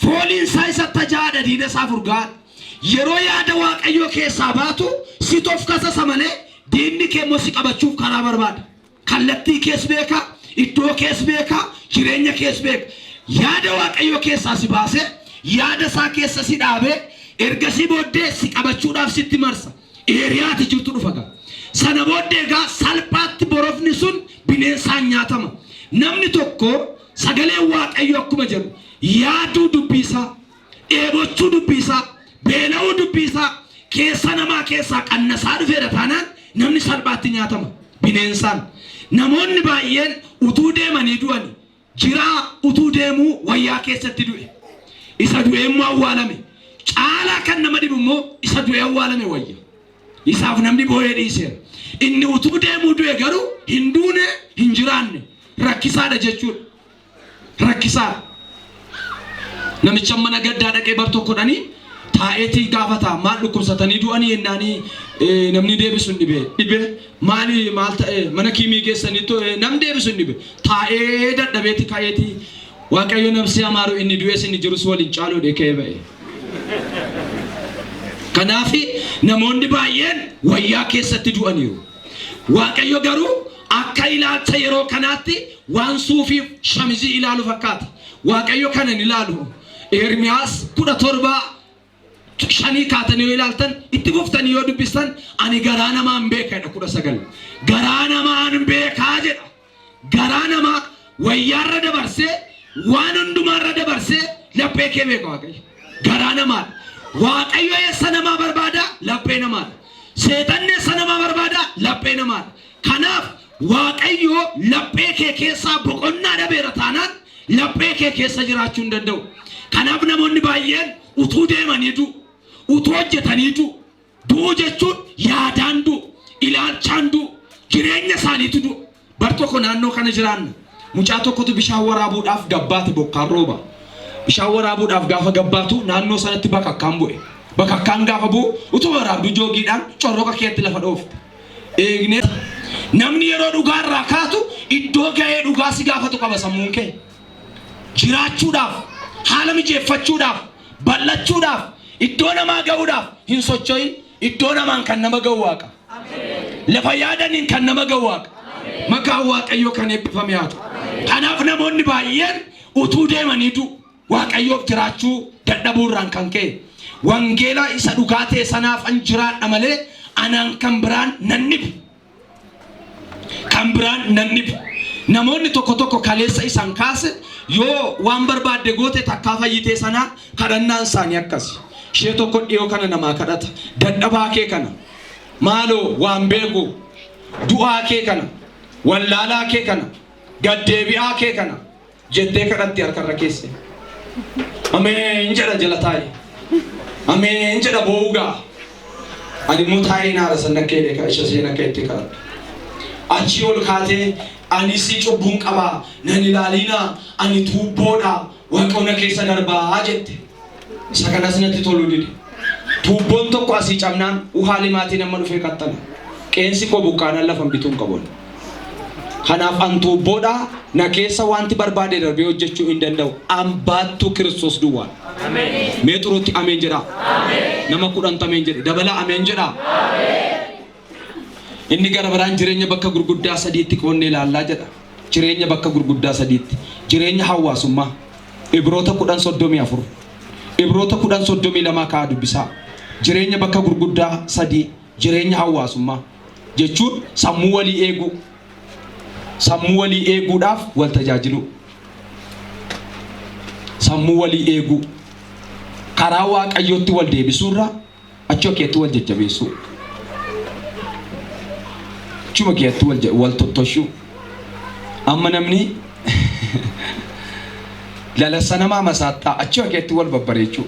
Fooliin isaa isatti ajaa'aadha diina isaaf urgaa'aadha. Yeroo yaada Waaqayyoo keessaa baatu situ of kasasa malee diinni kee immoo si qabachuuf karaa barbaada. Kallattii kees beeka, iddoo kees beeka, jireenya kees beeka. Yaada Waaqayyoo keessaa si baasee, yaada isaa keessa si dhaabee, ergasii booddee si qabachuudhaaf sitti marsa. Eeriyaati jirtu dhufa gaa. Sana booddee egaa salphaatti borofni sun bineensaan nyaatama. Namni tokko sagaleen Waaqayyoo akkuma jedhu yaaduu dubbii isaa, dheebochuu dubbii isaa, beela'uu dubbii isaa keessa namaa keessaa qannasaa dhufeera taanaan namni salphaatti nyaatama bineensaan. Namoonni baay'een utuu deemanii du'ani. Jiraa utuu deemuu wayyaa keessatti du'e. Isa du'ee immoo awwaalame. Caalaa kan nama dhibu immoo isa du'ee awwaalame wayya. Isaaf namni boo'ee dhiiseera. Inni utuu deemuu du'e garuu hin duune hin jiraanne. Rakkisaadha jechuudha. Rakkisaadha. Namicha mana gaddaa dhaqee bar tokko dhanii taa'eetii gaafata maal dhukkubsatanii du'anii yennaanii namni deebisu hin dhibe dhibe maali maal ta'e mana kiimii geessaniitu namni deebisu hin dhibe taa'ee dadhabeeti ka'eeti Waaqayyo nafsee amaaru inni du'es inni jirus waliin caaluudhe ka'ee ba'e. Kanaaf namoonni baay'een wayyaa keessatti du'aniiru. Waaqayyo garuu akka ilaalcha yeroo kanaatti waan suufiif shamizii ilaalu fakkaata. Waaqayyo kana hin ilaalu. Ermiyaas 17 5 kaatanii yoo ilaaltan itti fuftanii yoo dubbistan ani garaa namaan beeka jedha 19. Garaa namaan beekaa jedha. Garaa namaa wayyaarra dabarsee waan hundumaarra dabarsee laphee kee beeka Waaqayyo. Garaa namaadha. Waaqayyo eessa namaa barbaada? Laphee namaadha. Seexanni eessa namaa barbaada? Laphee namaadha. Kanaaf Waaqayyo laphee kee keessaa boqonnaa dhabeera taanaan laphee kee keessa jiraachuu hin danda'u. Kanaaf namoonni baay'een utuu deemanii du'u, utuu hojjetanii du'u. Du'uu jechuun yaadaan du'u, ilaalchaan du'u, jireenya isaaniitu du'a. Bar tokko naannoo kana jiraanna. Mucaa tokkotu bishaan waraabuudhaaf gabbaate bokkaan rooba. Bishaan waraabuudhaaf gaafa gabbaatu naannoo sanatti bakakkaan bu'e. Bakakkaan gaafa bu'u utuma waraabduu joogiidhaan corroqa keetti lafa dhoofte. Eegnee namni yeroo dhugaa irraa kaatu iddoo ga'ee dhugaa si gaafatu qaba sammuun kee. Jiraachuudhaaf, haala mijeeffachuudhaaf, bal'achuudhaaf, iddoo namaa ga'uudhaaf hin socho'in. Iddoo namaan kan nama ga'u Waaqa. Lafa yaadaniin kan nama ga'u Waaqa. Maqaan Waaqayyoo kan eebbifame haa ta'u. Kanaaf namoonni baay'een utuu deemanii du'u. Waaqayyoof jiraachuu dadhabuu irraan kan ka'e. Wangeela isa dhugaa ta'e sanaafan jiraadha malee anaan kan biraan nan dhibu. Kan biraan nan dhibu. Namoonni tokko tokko kaleessa isan kaase yoo waan barbaadde goote takkaa fayyitee sanaa kadhannaan isaanii akkasi. Ishee tokko dhiyoo kana namaa kadhata. Dadhabaa kee kana. Maaloo waan beeku. Du'aa kee kana. Wallaalaa kee kana. Gaddeebi'aa kee kana. Jettee kadhatti harkarra keesse. Ameen jedha jala taa'e. Ameen jedha boo'uu ga'a. Ani immoo taa'ee naara san akka jedhe ka isha isheen akka itti kadhattu. Achii ol kaatee ani si cubbuun qaba nan ilaaliinaa ani tuubboodha Waaqayyo na keessa darbaa jette. Isa kanas natti toluu dide. Tuubboon tokko asii cabnaan uhaa limaatiin amma dhufee qaxxana. Qeensi koo buqqaanaan lafan bituun qabu. Kanaaf an tuubboodha na keessa wanti barbaade darbee hojjechuu hin danda'u. An baattuu Kiristoos duwwaadha. Mee xuruutti ameen jedhaa. Nama kudhantu ameen jedhe. Dabalaa ameen jedhaa. Inni gara biraan jireenya bakka gurguddaa sadiitti qoonnee ilaallaa jedha. Jireenya bakka gurguddaa sadiitti. Jireenya hawaasummaa. Ibroota 10:34. Ibroota 10:32 ka'aa dubbisaa. Jireenya bakka gurguddaa sadii. Jireenya hawaasummaa jechuun sammuu walii eeguu. Sammuu walii eeguudhaaf wal tajaajiluu. Sammuu walii eeguu. Karaa Waaqayyootti wal deebisuurra achuma keetti wal jajjabeessuu. Achuma keetti wal wal tottoshuu. Amma namni lalassa namaa masaattaa achuma keetti wal babbareechuu.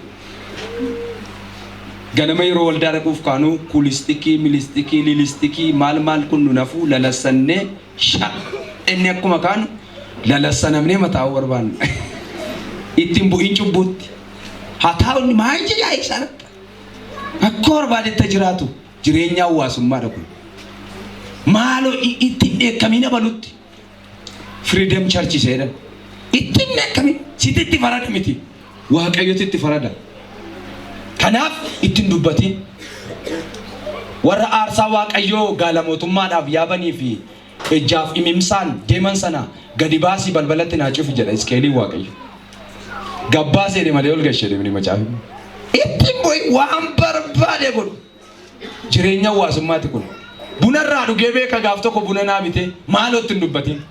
Ganama yeroo waldaa dhaquuf kaanu kulistikii, milistikii, lilistikii maal maal kun nu nafuu lalassannee sha inni akkuma kaanu lalassanamnee mataa'uu barbaanna. Ittiin bu'in cubbuutti. Haa taa'u inni maal jedhaa isaa akka barbaadetti jiraatu jireenya hawaasummaadha kun. Maaloo ittiin dheekkamiin abalutti. Freedom Church isa jedhan. Ittiin dheekkamin sitti itti farada miti. Waaqayyotu itti farada. Kanaaf ittiin dubbatiin. Warra aarsaa Waaqayyoo gaalamootummaadhaaf yaabanii fi ejjaaf imimsaan deeman sana gadi baasii balbalatti naa cufi jedha Hisqeeliin Waaqayyo. Gabbaasee jedhe malee ol gashee jedhe mini macaafi. Ittiin bu'i waan barbaade godhu. Jireenya hawaasummaati kun. Buna irraa dhugee beeka gaaf tokko buna naa bitee maaloo itti hin dubbatin.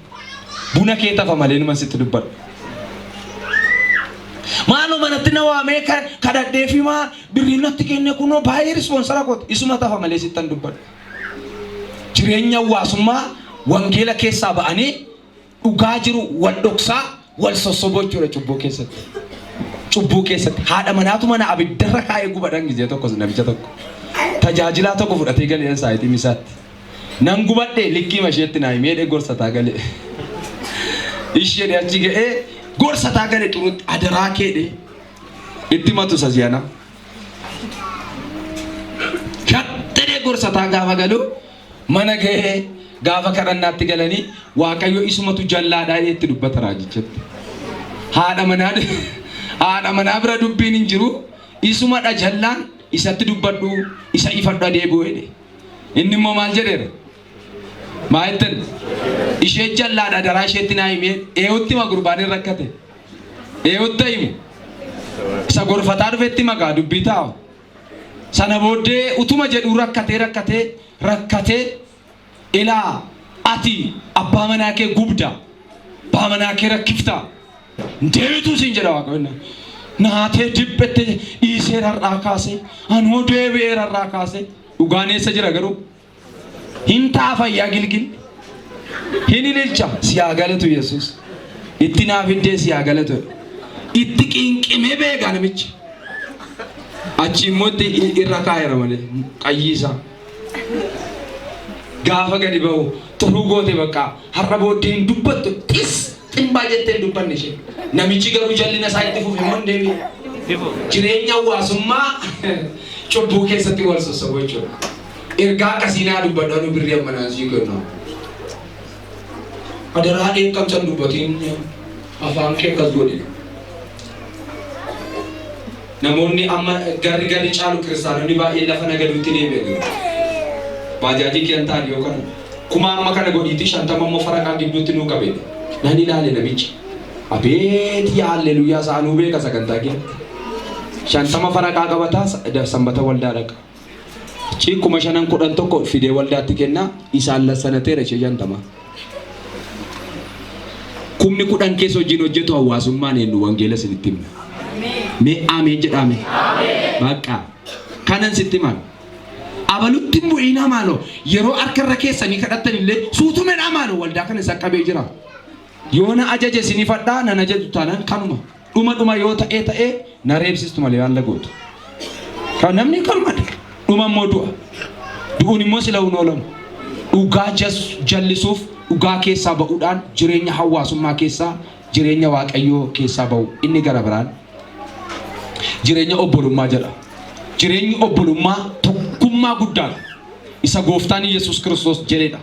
Buna kee tafa malee numa sitti dubbadhu. Maaloo manatti na waamee kadhadhee fi maa birrii natti kenne kunoo baay'ee rispoonsara kooti. Isuma tafa malee sitti hin dubbadhu. Jireenya hawaasummaa wangeela keessaa ba'anii dhugaa jiru wal dhoksaa wal sossoboo jechuudha cubbuu keessatti. Cubbuu keessatti haadha manaatu mana abiddarra kaa'ee gubadhan gizee tokko namicha tokko. Tajaajilaa tokko fudhatee galee saayitii misaatti. Nan gubadhe likkii masheetti naa himee jedhee gorsataa galee. Ishee achi ga'ee gorsataa gale xurutti adaraa keedhe itti matu isa si'ana. Shaxxedee gorsataa gaafa galu mana ga'ee gaafa kadhannaatti galanii Waaqayyo isumatu jallaadhaa jedhee itti dubbata raajichatti. Haadha manaa haadha manaa bira dubbiin hin jiru isumadha jallaan isatti dubbadhu isa ifadhu adeebi'u jedhe. Inni immoo maal jedheera? Maa jettan? Ishee jallaadha daraa isheetti naa himee eewutti hima gurbaan hin rakkate. Eewutti himu. Isa gorfataa dhufetti maqaa dubbii taa'u. Sana booddee utuma jedhuu rakkatee rakkatee rakkatee ilaa ati abbaa manaa kee gubda abbaa manaa kee rakkifta deebituu siin jedha Waaqayyo. Naatee diphette dhiisee rarraa kaasee anoo deebi'ee rarraa kaasee dhugaan eessa jira garuu hin ta'a fayyaa gilgil hin ililcha si haa galatu Yesuus itti naaf iddee si haa galatu itti qinqimee beeka namichi achi immoo itti irra kaa'eera malee qayyii isaa gaafa gadi ba'u xuruu goote bakka har'a booddee hin dubbattu xis ximbaa jettee hin dubbanne ishee namichi garuu jallina isaa itti fufe moo hin deebi'e. Jireenya hawaasummaa cubbuu keessatti wal sossobuu jechuudha. Ergaa akkasii naa dubbadhu anuu birrii amma naan sii kenna. Adaraa dheekkamsa hin dubbatiin afaan kee akkas godhi. Namoonni amma garri garri caalu kiristaanonni baay'een lafa nagaduutti deebi'aniiru. Baajaajii kee ta'an yoo kana kuma amma kana godhiitii 50 immoo faraqaa gidduutti nuu qabe. Nan ilaale namicha. Abeet yaa halleluuyaa isaa anuu beeka sagantaa kee. 50 faraqaa qabataa sanbata waldaa dhaqa. Achi 5,000 11 fidee waldaatti kenna isaan lassanateera ishee 50. 10,000 keessa hojiin hojjetu hawaasummaan eenyu wangeela isinitti himna. Mee ameen jedhame. Bakka kanan sitti himan. Abalutti hin bu'iinaa maaloo yeroo harka irra keessanii kadhattan illee suutumedhaa maaloo waldaa kana isa qabee jira. Yoo na ajaje isinifadhaa nan ajaju taanaan kanuma. Dhuma dhuma yoo ta'ee ta'ee na reebsistu malee waan lagootu. Kan namni kanuma dhuma immoo du'a. Du'uun immoo sila hin oolamu. Dhugaa jallisuuf dhugaa keessaa ba'uudhaan jireenya hawaasummaa keessaa jireenya Waaqayyoo keessaa ba'u inni gara biraan jireenya obbolummaa jedha. Jireenyi obbolummaa tokkummaa guddaadha. Isa gooftaan Yesuus Kiristoos jedhedha.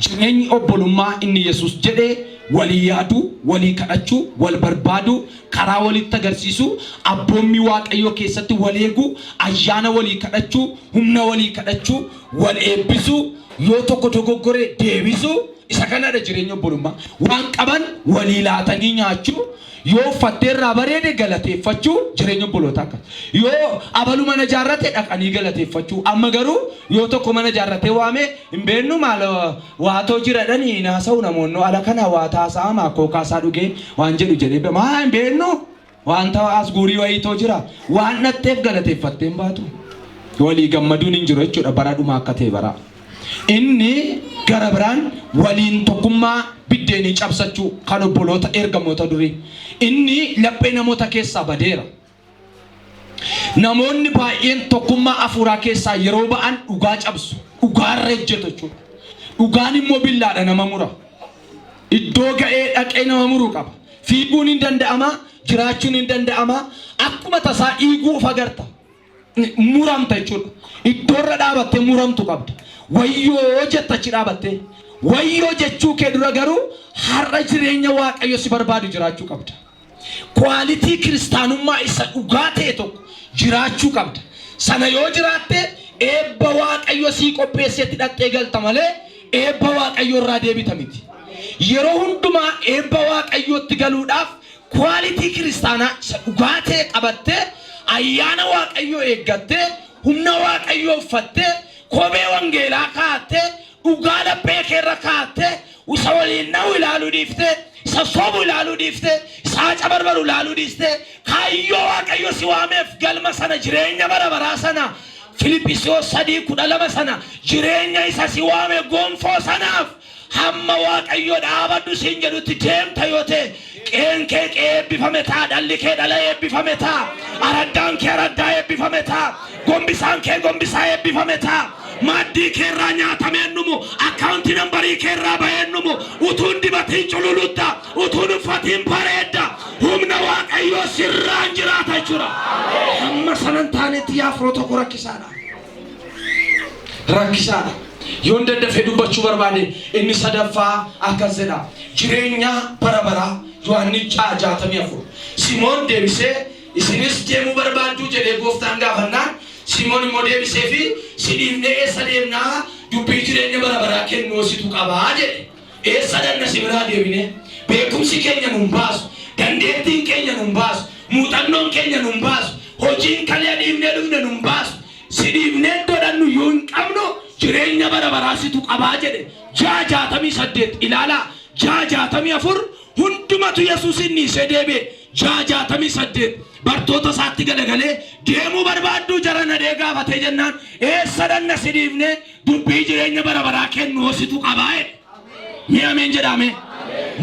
Jireenyi obbolummaa inni Yesuus jedhee walii yaaduu, walii kadhachuu, wal barbaaduu, karaa walitti agarsiisuu, abboommii Waaqayyoo keessatti wal eeguu, ayyaana walii kadhachuu, humna walii kadhachuu, wal eebbisuu, yoo tokko dogoggore deebisuu, isa kanadha jireenya obbolummaa. Waan qaban walii laatanii nyaachuu, yoo uffattee irraa bareede galateeffachuu jireenya obbolootaa akkas. Yoo abalu mana ijaarrate dhaqanii galateeffachuu. Amma garuu yoo tokko mana ijaarratee waame hin beeknu maal waatoo jira jedhanii naasa'u namoonni ala kana waa taasa'ama kookaasaa dhugee waan jedhu jedhee maa hin beeknu wanta as guurii wayiitoo jira waan dhatteef galateeffattee hin baatu. Walii gammaduun hin jiru jechuudha bara dhumaa akka ta'e bara. Inni gara biraan waliin tokkummaa biddeenii cabsachuu kan obboloota ergamoota durii. Inni laphee namoota keessaa badeera. Namoonni baay'een tokkummaa hafuuraa keessaa yeroo ba'an dhugaa cabsu. Dhugaarra ejjetu jechuudha. Dhugaan immoo billaadha nama mura. Iddoo ga'ee dhaqee nama muruu qaba. Fiiguun hin danda'ama, jiraachuun hin danda'ama. Akkuma tasaa dhiiguu of agarta. Muramta jechuudha. Iddoorra dhaabattee muramtu qabda. Wayyoo jetta achi dhaabattee. Wayyoo jechuu kee dura garuu har'a jireenya Waaqayyo si barbaadu jiraachuu qabda. Quality kiristaanummaa isa dhugaa ta'e tokko jiraachuu qabda. Sana yoo jiraatte eebba Waaqayyo sii qopheessetti dhaqxee galta malee eebba Waaqayyo irraa deebita miti. Yeroo hundumaa eebba Waaqayyootti galuudhaaf quality kiristaanaa isa dhugaa ta'e qabattee ayyaana Waaqayyoo eeggattee humna Waaqayyoo uffattee kophee wangeelaa kaa'attee dhugaa laphee keerra kaa'attee isa waliin dha'u ilaaluu dhiiftee isa sobu ilaaluu dhiiftee isa haca barbaru ilaaluu dhiistee kaayyoo Waaqayyo si waameef galma sana jireenya bara baraa sana Filiphisiyos 3:12 sana jireenya isa si waame gonfoo sanaaf hamma Waaqayyo dhaabadhu siin jedhutti deemta yoo ta'e qe'een kee qe'ee eebbifame ta'a, dhalli kee dhala eebbifame ta'a, araddaan kee araddaa eebbifame ta'a, gombisaan kee gombisaa eebbifame ta'a. Maaddii kee irraa nyaatameen dhumu, akkaawuntii nambarii kee irraa baheen dhumu, utuun dibatiin cululutta, utuun uffatiin bareedda, humna Waaqayyoo sirraan jiraata jechuudha. Hamma sanan taanetti yaa firoota koo rakkisaadha. Rakkisaadha. Yoon daddafee dubbachuu barbaade inni sadaffaa akkas jedha. Jireenya bara baraa Yohaannis 6:64. Simoon deebisee isinis deemuu barbaadduu jedhee gooftaan gaafannaan Simoon immoo deebisee fi si dhiifnee eessa deemnaa dubbii jireenya bara baraa kennuu situ qabaa jedhe. Eessa dhanna si biraa deebinee? Beekumsi keenya nun baasu, dandeettiin keenya nun baasu, muuxannoon keenya nun baasu, hojiin kalee dhiifnee dhufne nun baasu. Si dhiifnee iddoo dhannu iyyuu hin qabnu jireenya bara baraa situ qabaa jedhe. 6:68 ilaalaa 6:64 hundumatu Yesuusin dhiisee deebi'e. 6:68 bartoota isaatti galagalee deemuu barbaadduu jara nadhee gaafatee jennaan eessa dhanna si dhiifnee dubbii jireenya bara baraa kennu situ qabaa jedhe. Mee ameen jedhaame.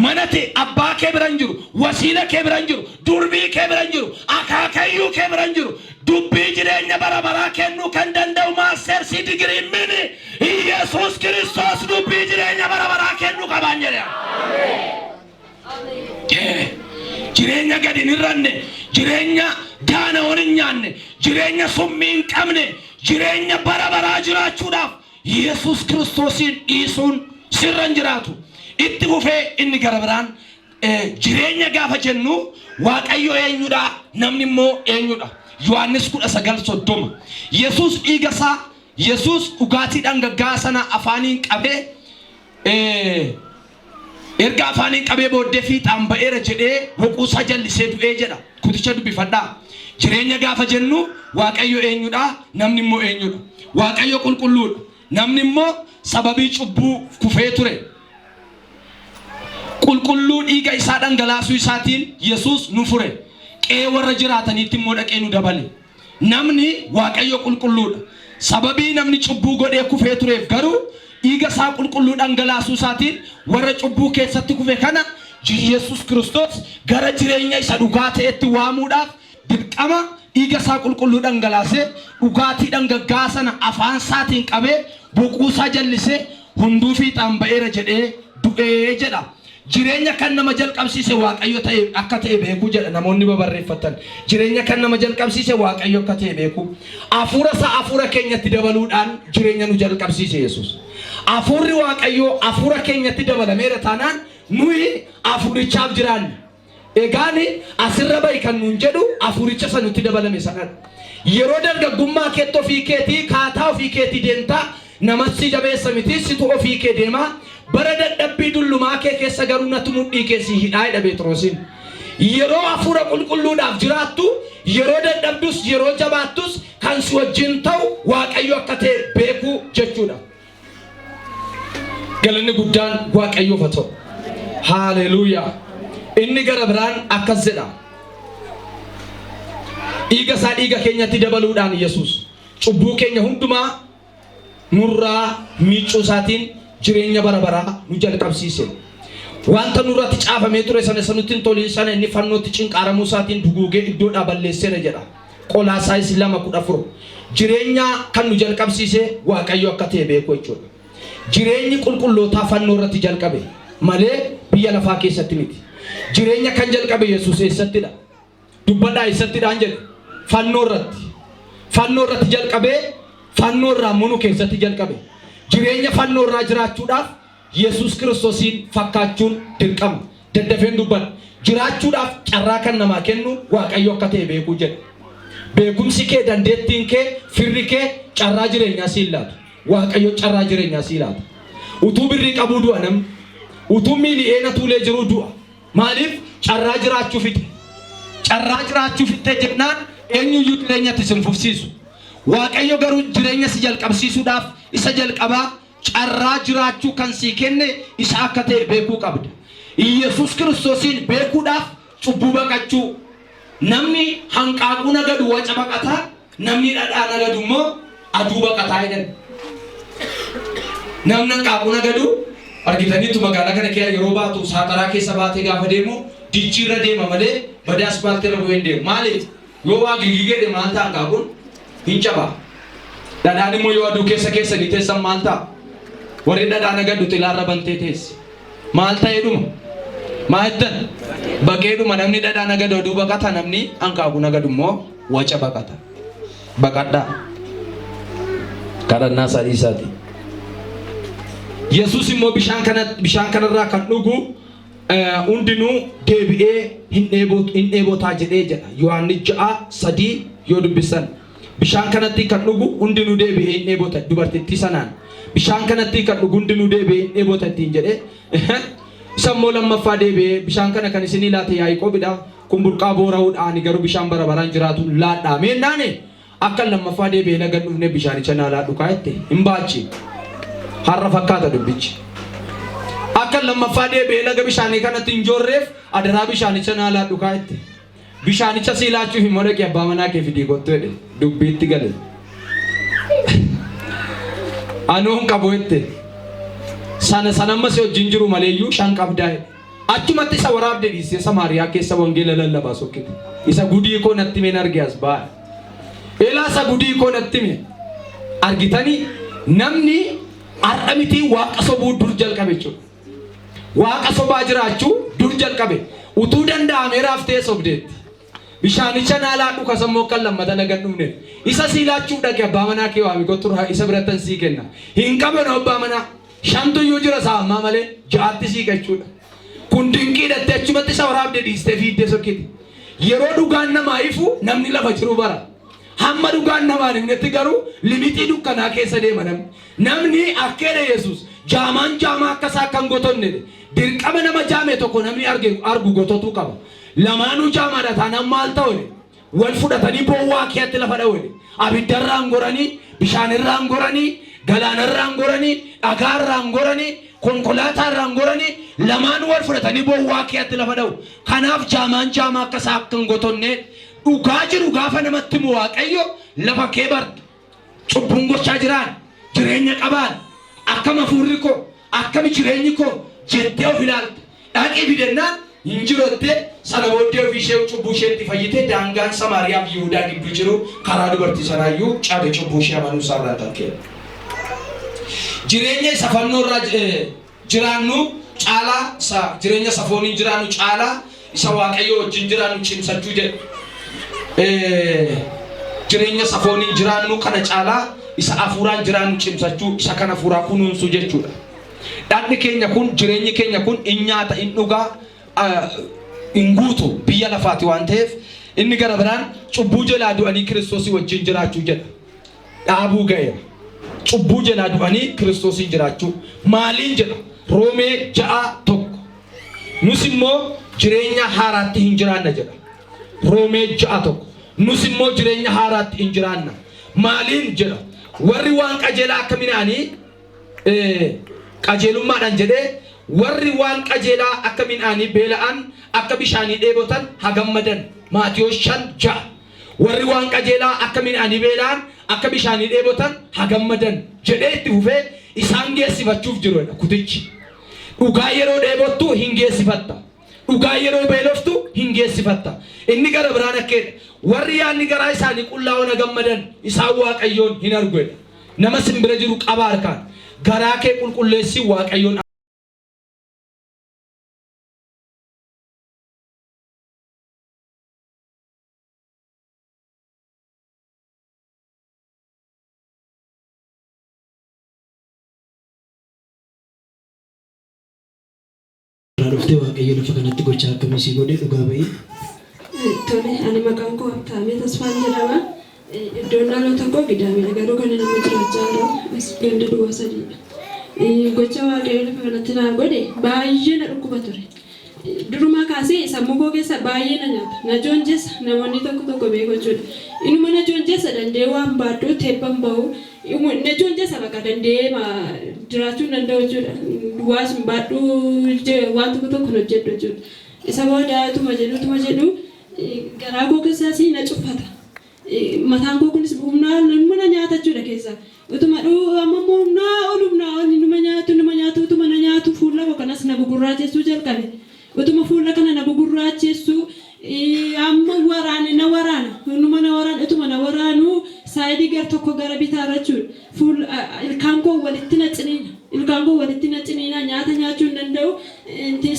Mana tee abbaa kee bira hin jiru, wasiila kee bira hin jiru, durbii kee bira hin jiru, akaakayyuu kee bira hin jiru. Dubbii jireenya bara baraa kennuu kan danda'u maastersii digirii mini Iyesuus Kiristoos dubbii jireenya bara baraa kennuu qabaan jedhe. Jireenya gadi hin hir'anne, jireenya Gaana'oon hin nyaanne, jireenya summii hin qabne, jireenya bara baraa jiraachuudhaaf Yesuus Kiristoosiin dhiisuun sirra hin jiraatu. Itti fufee inni gara biraan jireenya gaafa jennu Waaqayyo eenyudha? Namni immoo eenyudha? Yohaannis 19:30. Yesuus dhiiga isaa, Yesuus dhugaatii dhangaggaa'aa sana afaaniin qabee, erga afaaniin qabee booddee fiixaan ba'eera jedhee boquusaa jallisee du'ee jedha. Kuticha dubbifadhaa. Jireenya gaafa jennu Waaqayyo eenyudha? Namni immoo eenyudha? Waaqayyo qulqulluudha. Namni immoo sababii cubbuu kufee ture. Qulqulluu dhiiga isaa dhangalaasuu isaatiin Yesuus nu fure. Qe'ee warra jiraataniitti immoo dhaqee nu dabale. Namni Waaqayyo qulqulluudha. Sababii namni cubbuu godhee kufee tureef garuu dhiiga isaa qulqulluu dhangalaasuu isaatiin warra cubbuu keessatti kufe kana Yesuus Kiristoos gara jireenya isa dhugaa ta'etti waamuudhaaf dirqama dhiiga isaa qulqulluu dhangalaasee dhugaatii dhangaggaa'aa sana afaan isaatiin qabee boquu isaa jallisee hunduu fiixaan ba'eera jedhee du'ee jedha. Jireenya kan nama jalqabsiise Waaqayyo ta'e akka ta'e beekuu jedha namoonni babarreeffatan. Jireenya kan nama jalqabsiise Waaqayyo akka ta'e beekuu. Hafuura isaa hafuura keenyatti dabaluudhaan jireenya nu jalqabsiise Yesuus. Hafuurri Waaqayyoo hafuura keenyatti dabalameera taanaan nuyi hafuurichaaf jiraanna. Egaan asirra ba'i kan nuun jedhu hafuuricha isa nutti dabalame sanadha. Yeroo dargaggummaa keetti ofii keetii kaataa ofii keetii deemta, namas si jabeessa miti, situ ofii kee deema. Bara dadhabbii dullumaa kee keessa garuu natu mudhii kee sii hidhaa jedha Pheexiroosiin. Yeroo hafuura qulqulluudhaaf jiraattu, yeroo dadhabdus yeroo jabaattus kan si wajjin ta'u Waaqayyo akka ta'e beekuu jechuudha. Galanni guddaan Waaqayyoof haa ta'u. Haaleluuyaa. Inni gara biraan akkas jedha. Dhiiga isaa dhiiga keenyatti dabaluudhaan Yesuus cubbuu keenya hundumaa nurraa miiccuu isaatiin jireenya bara baraa nu jalqabsiise. Wanta nurratti caafamee ture sana isa nutti hin toliin sana inni fannootti cinqaaramuu isaatiin duguugee iddoodhaa balleesseera jedha. Qolaasaayis 2:14. Jireenya kan nu jalqabsiise Waaqayyo akka ta'e beekuu jechuudha. Jireenyi qulqullootaa fannoo irratti jalqabe malee biyya lafaa keessatti miti. Jireenya kan jalqabe Yesuus eessattidha? Dubbadhaa, eessattidhaan jedhe? Fannoo irratti. Fannoo irratti jalqabee fannoo irraa immoo nu keessatti jalqabe. Jireenya fannoo irraa jiraachuudhaaf Yesuus Kiristoosiin fakkaachuun dirqama. Daddafeen dubbadha. Jiraachuudhaaf carraa kan namaa kennu Waaqayyo akka ta'e beekuu jedha. Beekumsi kee, dandeettiin kee, firri kee carraa jireenyaa sii hin laatu. Waaqayyo carraa jireenyaa sii laata. Utuu birrii qabuu du'a namni. Utuu miili'eena tuulee jiruu du'a. Maaliif? Carraa jiraachuu fixe. Carraa jiraachuu fixxee jennaan eenyuyyuu jireenyatti sin fufsiisu. Waaqayyo garuu jireenya si jalqabsiisuudhaaf isa jalqabaa carraa jiraachuu kan sii kenne isa akka ta'e beekuu qabda. Iyyasuus Kiristoosiin beekuudhaaf cubbuu baqachuu. Namni hanqaaquu nagadu waca baqata, namni dhadhaa nagadu immoo aduu baqataa jedhan. Namni hanqaaquu nagadu argitaniittu, magaalaa kana keessa yeroo baatu saaxaraa keessa baatee gaafa deemu dichiirra deema malee badaa aspaaltiirra bu'ee hin deemu. Maaliif? Yoo waa gigigedhe maal ta'a hanqaaquun? Hin caba. Dhadhaan immoo yoo aduu keessa keessanii teessan maal ta'a? Warri dhadhaa nagaddu xilaarra bantee teessi. Maal ta'ee dhuma? Maa jettan? Baqee dhuma. Namni dhadhaa nagadu aduu baqata, namni hanqaaquu nagadu immoo waca baqata. Baqadhaa. Kadhannaa isaa dhiisaati. Yesuus immoo bishaan kana bishaan kanarraa kan dhugu hundinuu deebi'ee hin dheebotaa jedhee jedha. Yohaannis 6:3 yoo dubbisan. Bishaan kanatti kan dhugu hundinuu deebi'ee hin dheebota dubartittii sanaan. Bishaan kanatti kan dhugu hundinuu deebi'ee hin dheebota ittiin jedhee. Isa immoo lammaffaa deebi'ee bishaan kana kan isinii laate Yaaqoobidha. Kun burqaa boora'uudha, ani garuu bishaan bara baraan jiraatu laadhaa. Meennaane akka lammaffaa deebi'ee laga hin dhufne bishaanicha naa laadhu kaa jette hin baachi. Har'a fakkaata dubbichi. Akka lammaffaa deebi'ee laga bishaanii kanatti hin joorreef adaraa bishaanicha naa laadhu kaa jette. Bishaanicha sii laachuuf immoo dhaqi abbaa manaa kee fidii kottu jedhe, dubbiitti gale. Anuu hin qabu jette. Sana sanamma si wajjin jiru maleeyyuu shan qabdaa jedhe. Achumatti isa waraabde dhiistee Samaariyaa keessa wangeela lallabaa sokkite. Isa gudii koo natti himeen arge as ba'a. Elaa isa gudii koo natti hime. Argitanii, namni har'a mitii waaqa sobuu dur jalqabe jechuudha. Waaqa sobaa jiraachuu dur jalqabe. Utuu danda'amee raaftee sobdeetti. Bishaanicha naa laadhu kasammoo akka lammata laga hin dhufneef. Isa sii laachuuf dhaqe abbaa manaa kee waami kottu isa birattan sii kenna. Hin qabanu abbaa manaa. Shantu iyyuu jira isaa ammaa malee ja'atti siiqa jechuudha. Kun dinqiidha jettee achumatti isa waraabde dhiistee fiiddee sokkite. Yeroo dhugaan namaa ifu namni lafa jiru bara. Hamma dhugaan namaa hin ifnetti garuu limixii dukkanaa keessa deema namni. Namni akka jedhe Yesuus jaamaan jaamaa akka isaa akka hin gotonne jedhe. Dirqama nama jaame tokko namni arge argu gototuu qaba. Lamaanuu jaamaadha taanaan maal ta'u jedhe. Wal fudhatanii bowwaa keetti lafa dha'u jedhe. Abiddarraan goranii, bishaanirraan goranii, galaanarraan goranii, dhagaarraan goranii, konkolaataarraan goranii lamaanuu wal fudhatanii bowwaa keetti lafa dha'u. Kanaaf jaamaan jaamaa akka isaa akka hin gotonne dhugaa jiru gaafa namatti himu Waaqayyo lafa kee barta. Cubbuun gochaa jiraan, jireenya qabaan, akkam hafuurri koo, akkami jireenyi koo jettee of ilaalta. Dhaqii fidennaan hin jiru jettee sana booddee ofii ishee cubbuu isheetti fayyite daangaan Samaariyaa fi Yihudaa gidduu jiru karaa dubartii sanaayyuu cabe cubbuu ishee amanuu isaarraan kan ka'e. Jireenya isa fannoo irraa jiraannu caalaa isa jireenya isa fooniin jiraannu caalaa isa Waaqayyoo wajjin jiraannu cimsachuu jedha. Jireenya isa fooniin jiraannu kana caalaa isa hafuuraan jiraannu cimsachuu isa kan hafuuraa kunuunsuu jechuudha. Dhagni keenya kun jireenyi keenya kun in nyaata in dhugaa hin guutu biyya lafaati waan ta'eef inni gara biraan cubbuu jalaa du'anii Kiristoosii wajjin jiraachuu jedha. Dhaabuu ga'eera. Cubbuu jalaa du'anii Kiristoosiin jiraachuu. Maaliin jedha? Roomee 6:1. Nus immoo jireenya haaraatti hin jiraanna jedha. Roomee 6:1. Nus immoo jireenya haaraatti hin jiraanna. Maaliin jedha? Warri waan qajeelaa akka midhaanii qajeelummaadhaan jedhee warri waan qajeelaa akka midhaanii beela'an akka bishaanii dheebotan haa gammadan. Maatiyos 5:6. Warri waan qajeelaa akka midhaanii beela'an akka bishaanii dheebotan haa gammadan jedhee itti fufee isaan geessifachuuf jiru jedha kutichi. Dhugaa yeroo dheebottu hin geessifatta. Dhugaa yeroo beeloftu hin geessifatta. Inni gara biraan akkeedha. Warri yaadni garaa isaanii qullaa'oon haa gammadan isaan Waaqayyoon hin argu jedha. Nama sin bira jiru qabaa harkaan. Garaa kee qulqulleessi Waaqayyoon Irraa dhuftee Waaqayyo lafa kanatti gochaa akkamii sii godhe dhugaa ba'i. Tole, ani maqaan koo Habtaamee Tasfaan jedhama. Iddoon dhaloota koo Gidaamidha. Garuu kan inni amma jiraachaa jiru as ganda duwwaa sadiidha. Gocha Waaqayyo lafa kanatti naa godhe baay'ee na dhukkuba ture. Durumaa kaasee sammuu koo keessa baay'ee na nyaata. Na joonjessa namoonni tokko tokko beeku jechuudha. Inuma na joonjessa danda'ee waan baadhu teebban bahu na joonjessa bakka danda'ee jiraachuu hin danda'u jechuudha. Waas hin baadhu waan tokko tokko hin hojjedhu jechuudha. Isa booda utuma jedhu utuma jedhu garaa koo keessaas na cuffata. Mataan koo kunis humnaa numa na nyaata jechuudha keessa. Utuma dhuu amma immoo humnaa ol humnaa ol numa nyaatu numa nyaatu utuma na nyaatu fuula koo kanas na gugurraachessuu jalqabe. Utuma fuula kana na gugurraachessu amma waraane na waraana numa na waraana utuma na waraanu saayidii gar tokko gara bitaarra jechuudha. Fuul ilkaan koo walitti na ciniina ilkaan koo walitti na ciniina nyaata nyaachuu hin danda'u.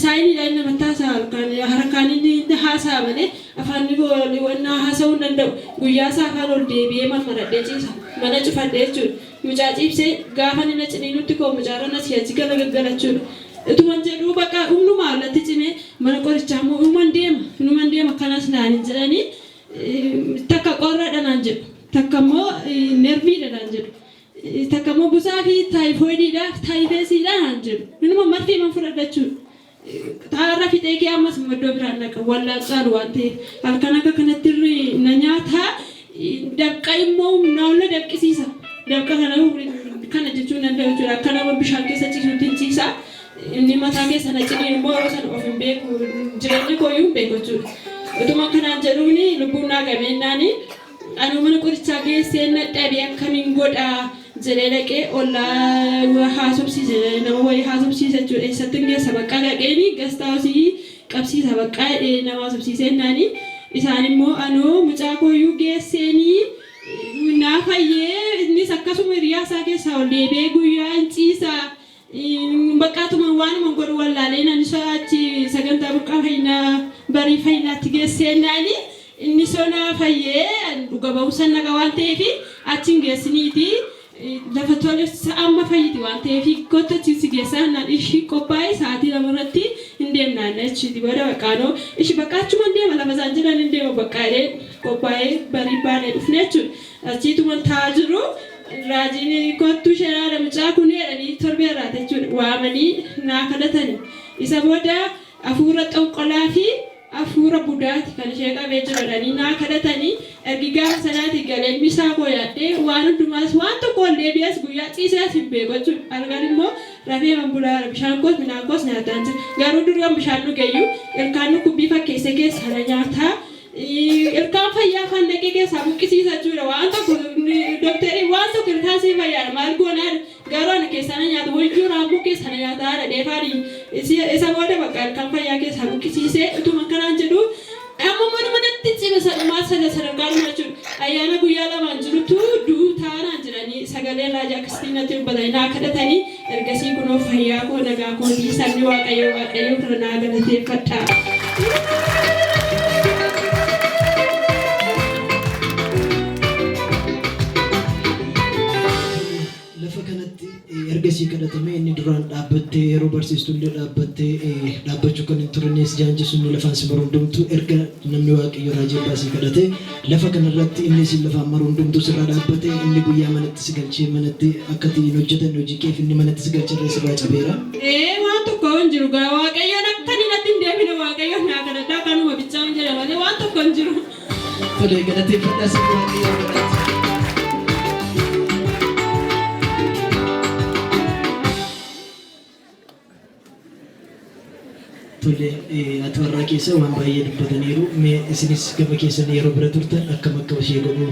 Saayiniidha inni namatti haasa'a halkan harkaan inni haasa'a malee Afaanni koo wannaa haasa'uu hin danda'u. Guyyaa isaa afaan ol deebi'ee marmaradhee ciisa. Mana cufadhee jechuudha. Mucaa ciibsee gaafa inni na ciniinutti koo mucaarran asii achi gala gaggala jechuudha. Utuman jedhuu bakka humnumaa ol natti cimee mana qorichaa immoo inuman deema inuman deema kanas naan hin jedhanii takka qorradha naan jedhu takka immoo nerviidha naan jedhu. Takka immoo busaa fi taayifoidiidha taayifeesiidha naan jedhu. Inuma marfee man fudhadha jechuudha. Xaarra fixee kee ammas immoo iddoo biraan dhaqa wallaan caalu waan ta'eef halkan akka kanatti irri na nyaata dafqa immoo humnaa ol na dafqisiisa dafqa kana kana jechuun danda'u jechuudha akka nama bishaan keessa ciisuutti hin ciisa inni mataa keessa na ciniin immoo yeroo sana of hin beeku jireenya kooyyuu hin beeku jechuudha utuma kanaan jedhuuni lubbuun naa gameennaani Anuu mana qorichaa geesseen nadhabe akkamiin godha jedhee dhaqee ollaa haasofsiise nama wayii haasofsiise jechuudha. Eessattin geessa baqqaa dhaqeeni gastaa hosii qabsiisa baqqaa jedhee nama haasofsiisee jennaani isaan immoo anoo mucaa kooyyuu geesseenii naa fayyee innis akkasuma hiriyaa isaa keessaa ol deebi'ee guyyaa hin ciisa Baqqaatuma waanuman godhu wallaalee nan isa achi sagantaa burqaa fayyinaa barii fayyinaatti geessee naani inni Inni sonaa fayyee dhuga ba'umsa naqa waan ta'eef achi hin geessiniiti. Lafa tole amma fayyiti waan ta'eef kottu achi si geessaa naan ishii qophaa'e sa'aatii 2 irratti hin deemnaan achiiti booda baqqaanoo ishi bakka achuma hin deema lafa isaan jedhan hin deema baqqaalee qophaa'ee barii baanee dhufne jechuudha. Achiituma taa'aa jiru raajiin kottu ishee mucaa kun jedhanii torbee irraa jechuudha waamanii naa kadhatani. Isa booda hafuura xonqolaa fi hafuura budaati kan ishee qabee jiru jedhanii naa kadhatanii ergi gaafa sanaati galee misaa koo yaadhee waan hundumaas waan tokko ol deebi'as guyyaa ciiseas hin beeku jechuudha. Halkan immoo rafee man bulaa bishaan koos midhaan koos nyaataan jira. Garuu duraan bishaan dhugeyyuu ilkaan dhukkubbii fakkeesse keessa na nyaataa. Ilkaan fayyaa afaan dhaqee keessaa buqqisiisa jechuudha. Waan tokko dooktarii waan tokko ilkaan sii fayyaadha maal goonaa garuu ana keessaa na nyaata wayyuu raammoo keessaa na nyaataa dheefaadhi. Isa booda bakka ilkaan fayyaa keessaa buqqisiisee utuma kanaan jedhu amma manuma natti cime sadhumaa sada sadarkaa jechuudha. Ayyaana guyyaa lamaan jirutu du'uu taanaan jedhanii sagalee raajii akkasitti natti dubbatanii naa kadhatanii ergasii kunoo fayyaa koo nagaa kootii sabni Waaqayyoo Waaqayyoo kana naa galateeffadha. Lafa kanatti ergasii kadhatame inni duraan dhaabbattee yeroo barsiistu illee dhaabbattee dhaabbachuu kan hin turines jaanjisu inni lafaan si maru hundumtu erga namni Waaqayyo raajii abbaa sii kadhate lafa kanarratti inni si lafaan maru hundumtu sirraa dhaabbate inni guyyaa manatti si galchee manatti akka ittiin hojjetan hojii keef inni manatti si galchee sirraa cabeera. Waan tokko hin jiru gaa Waaqayyoon akka inni natti hin deebine Waaqayyoon naa kadhadhaa kanuma bichaa hin jedha malee waan tokko hin jiru. Tolee galateeffadhaa sabni Waaqayyoo kadhate. Tole ati warraa keessa waan baay'ee dubbataniiru. Mee isinis gama keessan yeroo bira turtan akkam akka ishee godhu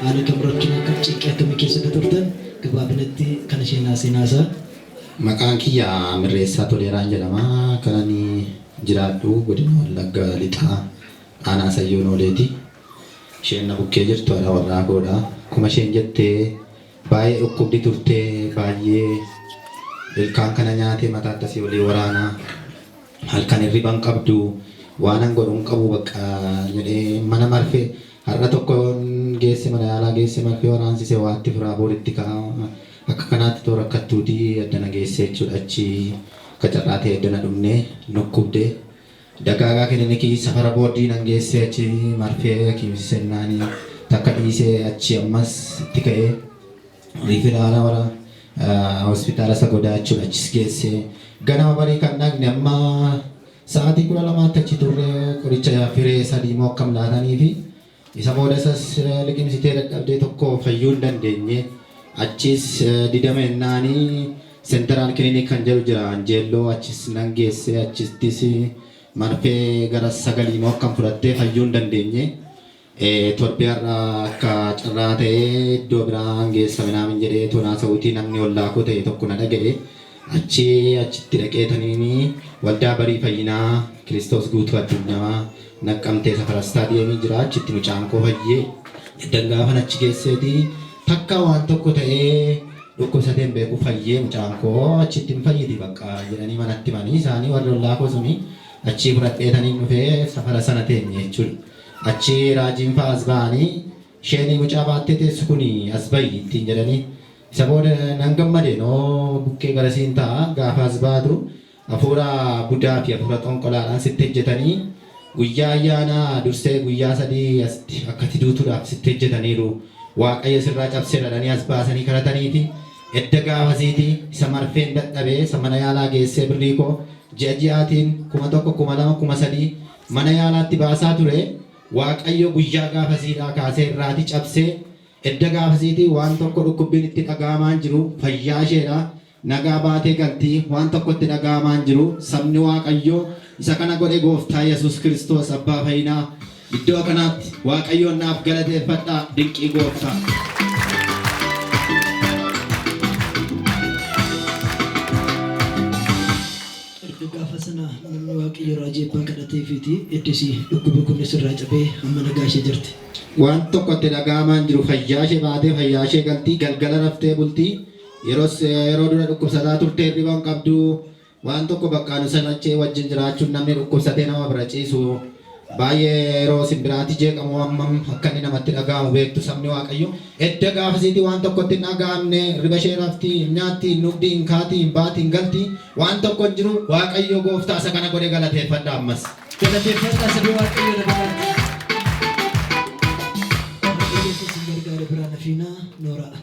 haala kam rakkina akkam cinqii akkamii keessa akka turtan gabaabinatti kan isheen haasee naasaa. Maqaan kiyya Mirreessaa Toleeraan jedhama. Kan ani jiraadhu godina Wallagga Lixaa aanaa Sayyoo Nooleeti. Isheen na bukkee jirtu haadha warraa koodha. Akkuma isheen jettee baay'ee dhukkubdi turtee baay'ee ilkaan kana nyaatee mataatti asii olii waraanaa halkan hirriba hin qabdu waan an godhu hin qabu bakka jedhee mana marfee har'a tokko geesse mana yaalaa geesse marfee waraansise waatti firaa booritti ka'a akka kanaatti too rakkattuuti addana geesse jechuudha achi akka carraa ta'e addana dhumne nukkubde Dagaagaa kilinikii safara boordii nan geessee achi marfee hakiimsisennaani takka dhiisee achi ammas itti ka'ee riifiraala wara hospitaala Sagodaa jechuudha achis geessee ganama barii kan dhaqne amma sa'aatii 12tti achi turre qoricha firee sadii moo akkam laatanii fi Isa booda isas liqimsitee dadhabdee tokko fayyuu hin dandeenye. Achiis didama jennaani Senteraal Kilinik kan jedhu jira Anjeelloo achis nan geesse achittis marfee gara sagalii moo akkam fudhattee fayyuu hin dandeenye. Torbee har'a akka carraa ta'ee iddoo biraan geessa minaamin jedhee toon haasa'uutii namni ollaa koo ta'e tokko na dhaga'e. Achii achitti dhaqee taniini waldaa barii fayyinaa Kiristoos guutuu addunyaa Naqqamtee safara istaadiyeemii jira achitti mucaan koo fayyee eddan gaafan achi geesseeti takka waan tokko ta'ee dhukkubsatee hin beeku fayyee mucaan koo achitti hin fayyiti bakka jedhanii manatti himanii isaanii warri ollaa koo suni achii fudhadheetaniin dhufee safara sana teenye jechuudha. Achii raajiin fa'aa as ba'anii isheen mucaa baattee teessu kuni as ba'i ittiin jedhanii isa booda nan gammade noo bukkee garasiin ta'a gaafa as baatu Hafuura budaa fi hafuura xonqolaadhaan sitti hejjetanii guyyaa ayyaanaa dursee guyyaa 3 asitti akka ati duutuudhaaf sitti hejjetaniiru. Waaqayyo sirraa cabseera jedhanii as baasanii kadhataniiti. Edda gaafasiiti isa marfeen dadhabee isa mana yaalaa geessee birrii koo ji'a ji'aatiin 1000, 2000, 3000 mana yaalaatti baasaa ture. Waaqayyo guyyaa gaafasiidhaa kaasee irraati cabsee edda gaafasiiti waan tokko dhukkubbiin itti dhaga'amaa hin jiru fayyaa isheedha. Nagaa baatee galti, waan tokko itti dhaga'amaa hin jiru. Sabni Waaqayyoo isa kana godhe Gooftaa Yesuus Kiristoos Abbaa fayyinaa iddoo kanaatti Waaqayyoon naaf galateeffadhaa dinqii Gooftaa. Erga gaafa sana namni Waaqayyo raajii eebbaa kadhateefiiti eddesii dhukkubi kunis irraa cabee amma nagaa ishee jirti. Waan tokko itti dhaga'amaa hin jiru. Fayyaa ishee baatee fayyaa ishee galti. Galgala raftee bulti. Yeroos yeroo dura dhukkubsataa turte hirriba hin qabdu. Waan tokko bakka nu salachee wajjin jiraachuun namni dhukkubsatee nama bira ciisu. Baay'ee yeroo simbiraati jeeqamu hammam akka inni namatti dhaga'amu beektu sabni Waaqayyo. Edda gaafasiitii waan tokkotti hin dhaga'amne, riba ishee rafti, hin nyaatti, hin dhugdi, hin kaati, hin baati, hin galti. Waan tokko hin jiru. Waaqayyo gooftaa isa kana godhe galateeffadha ammas. Galateeffadhaa sabii Waaqayyo dabalatti. Waaqayyo isin gargaare biraan hafiinaa nooraa.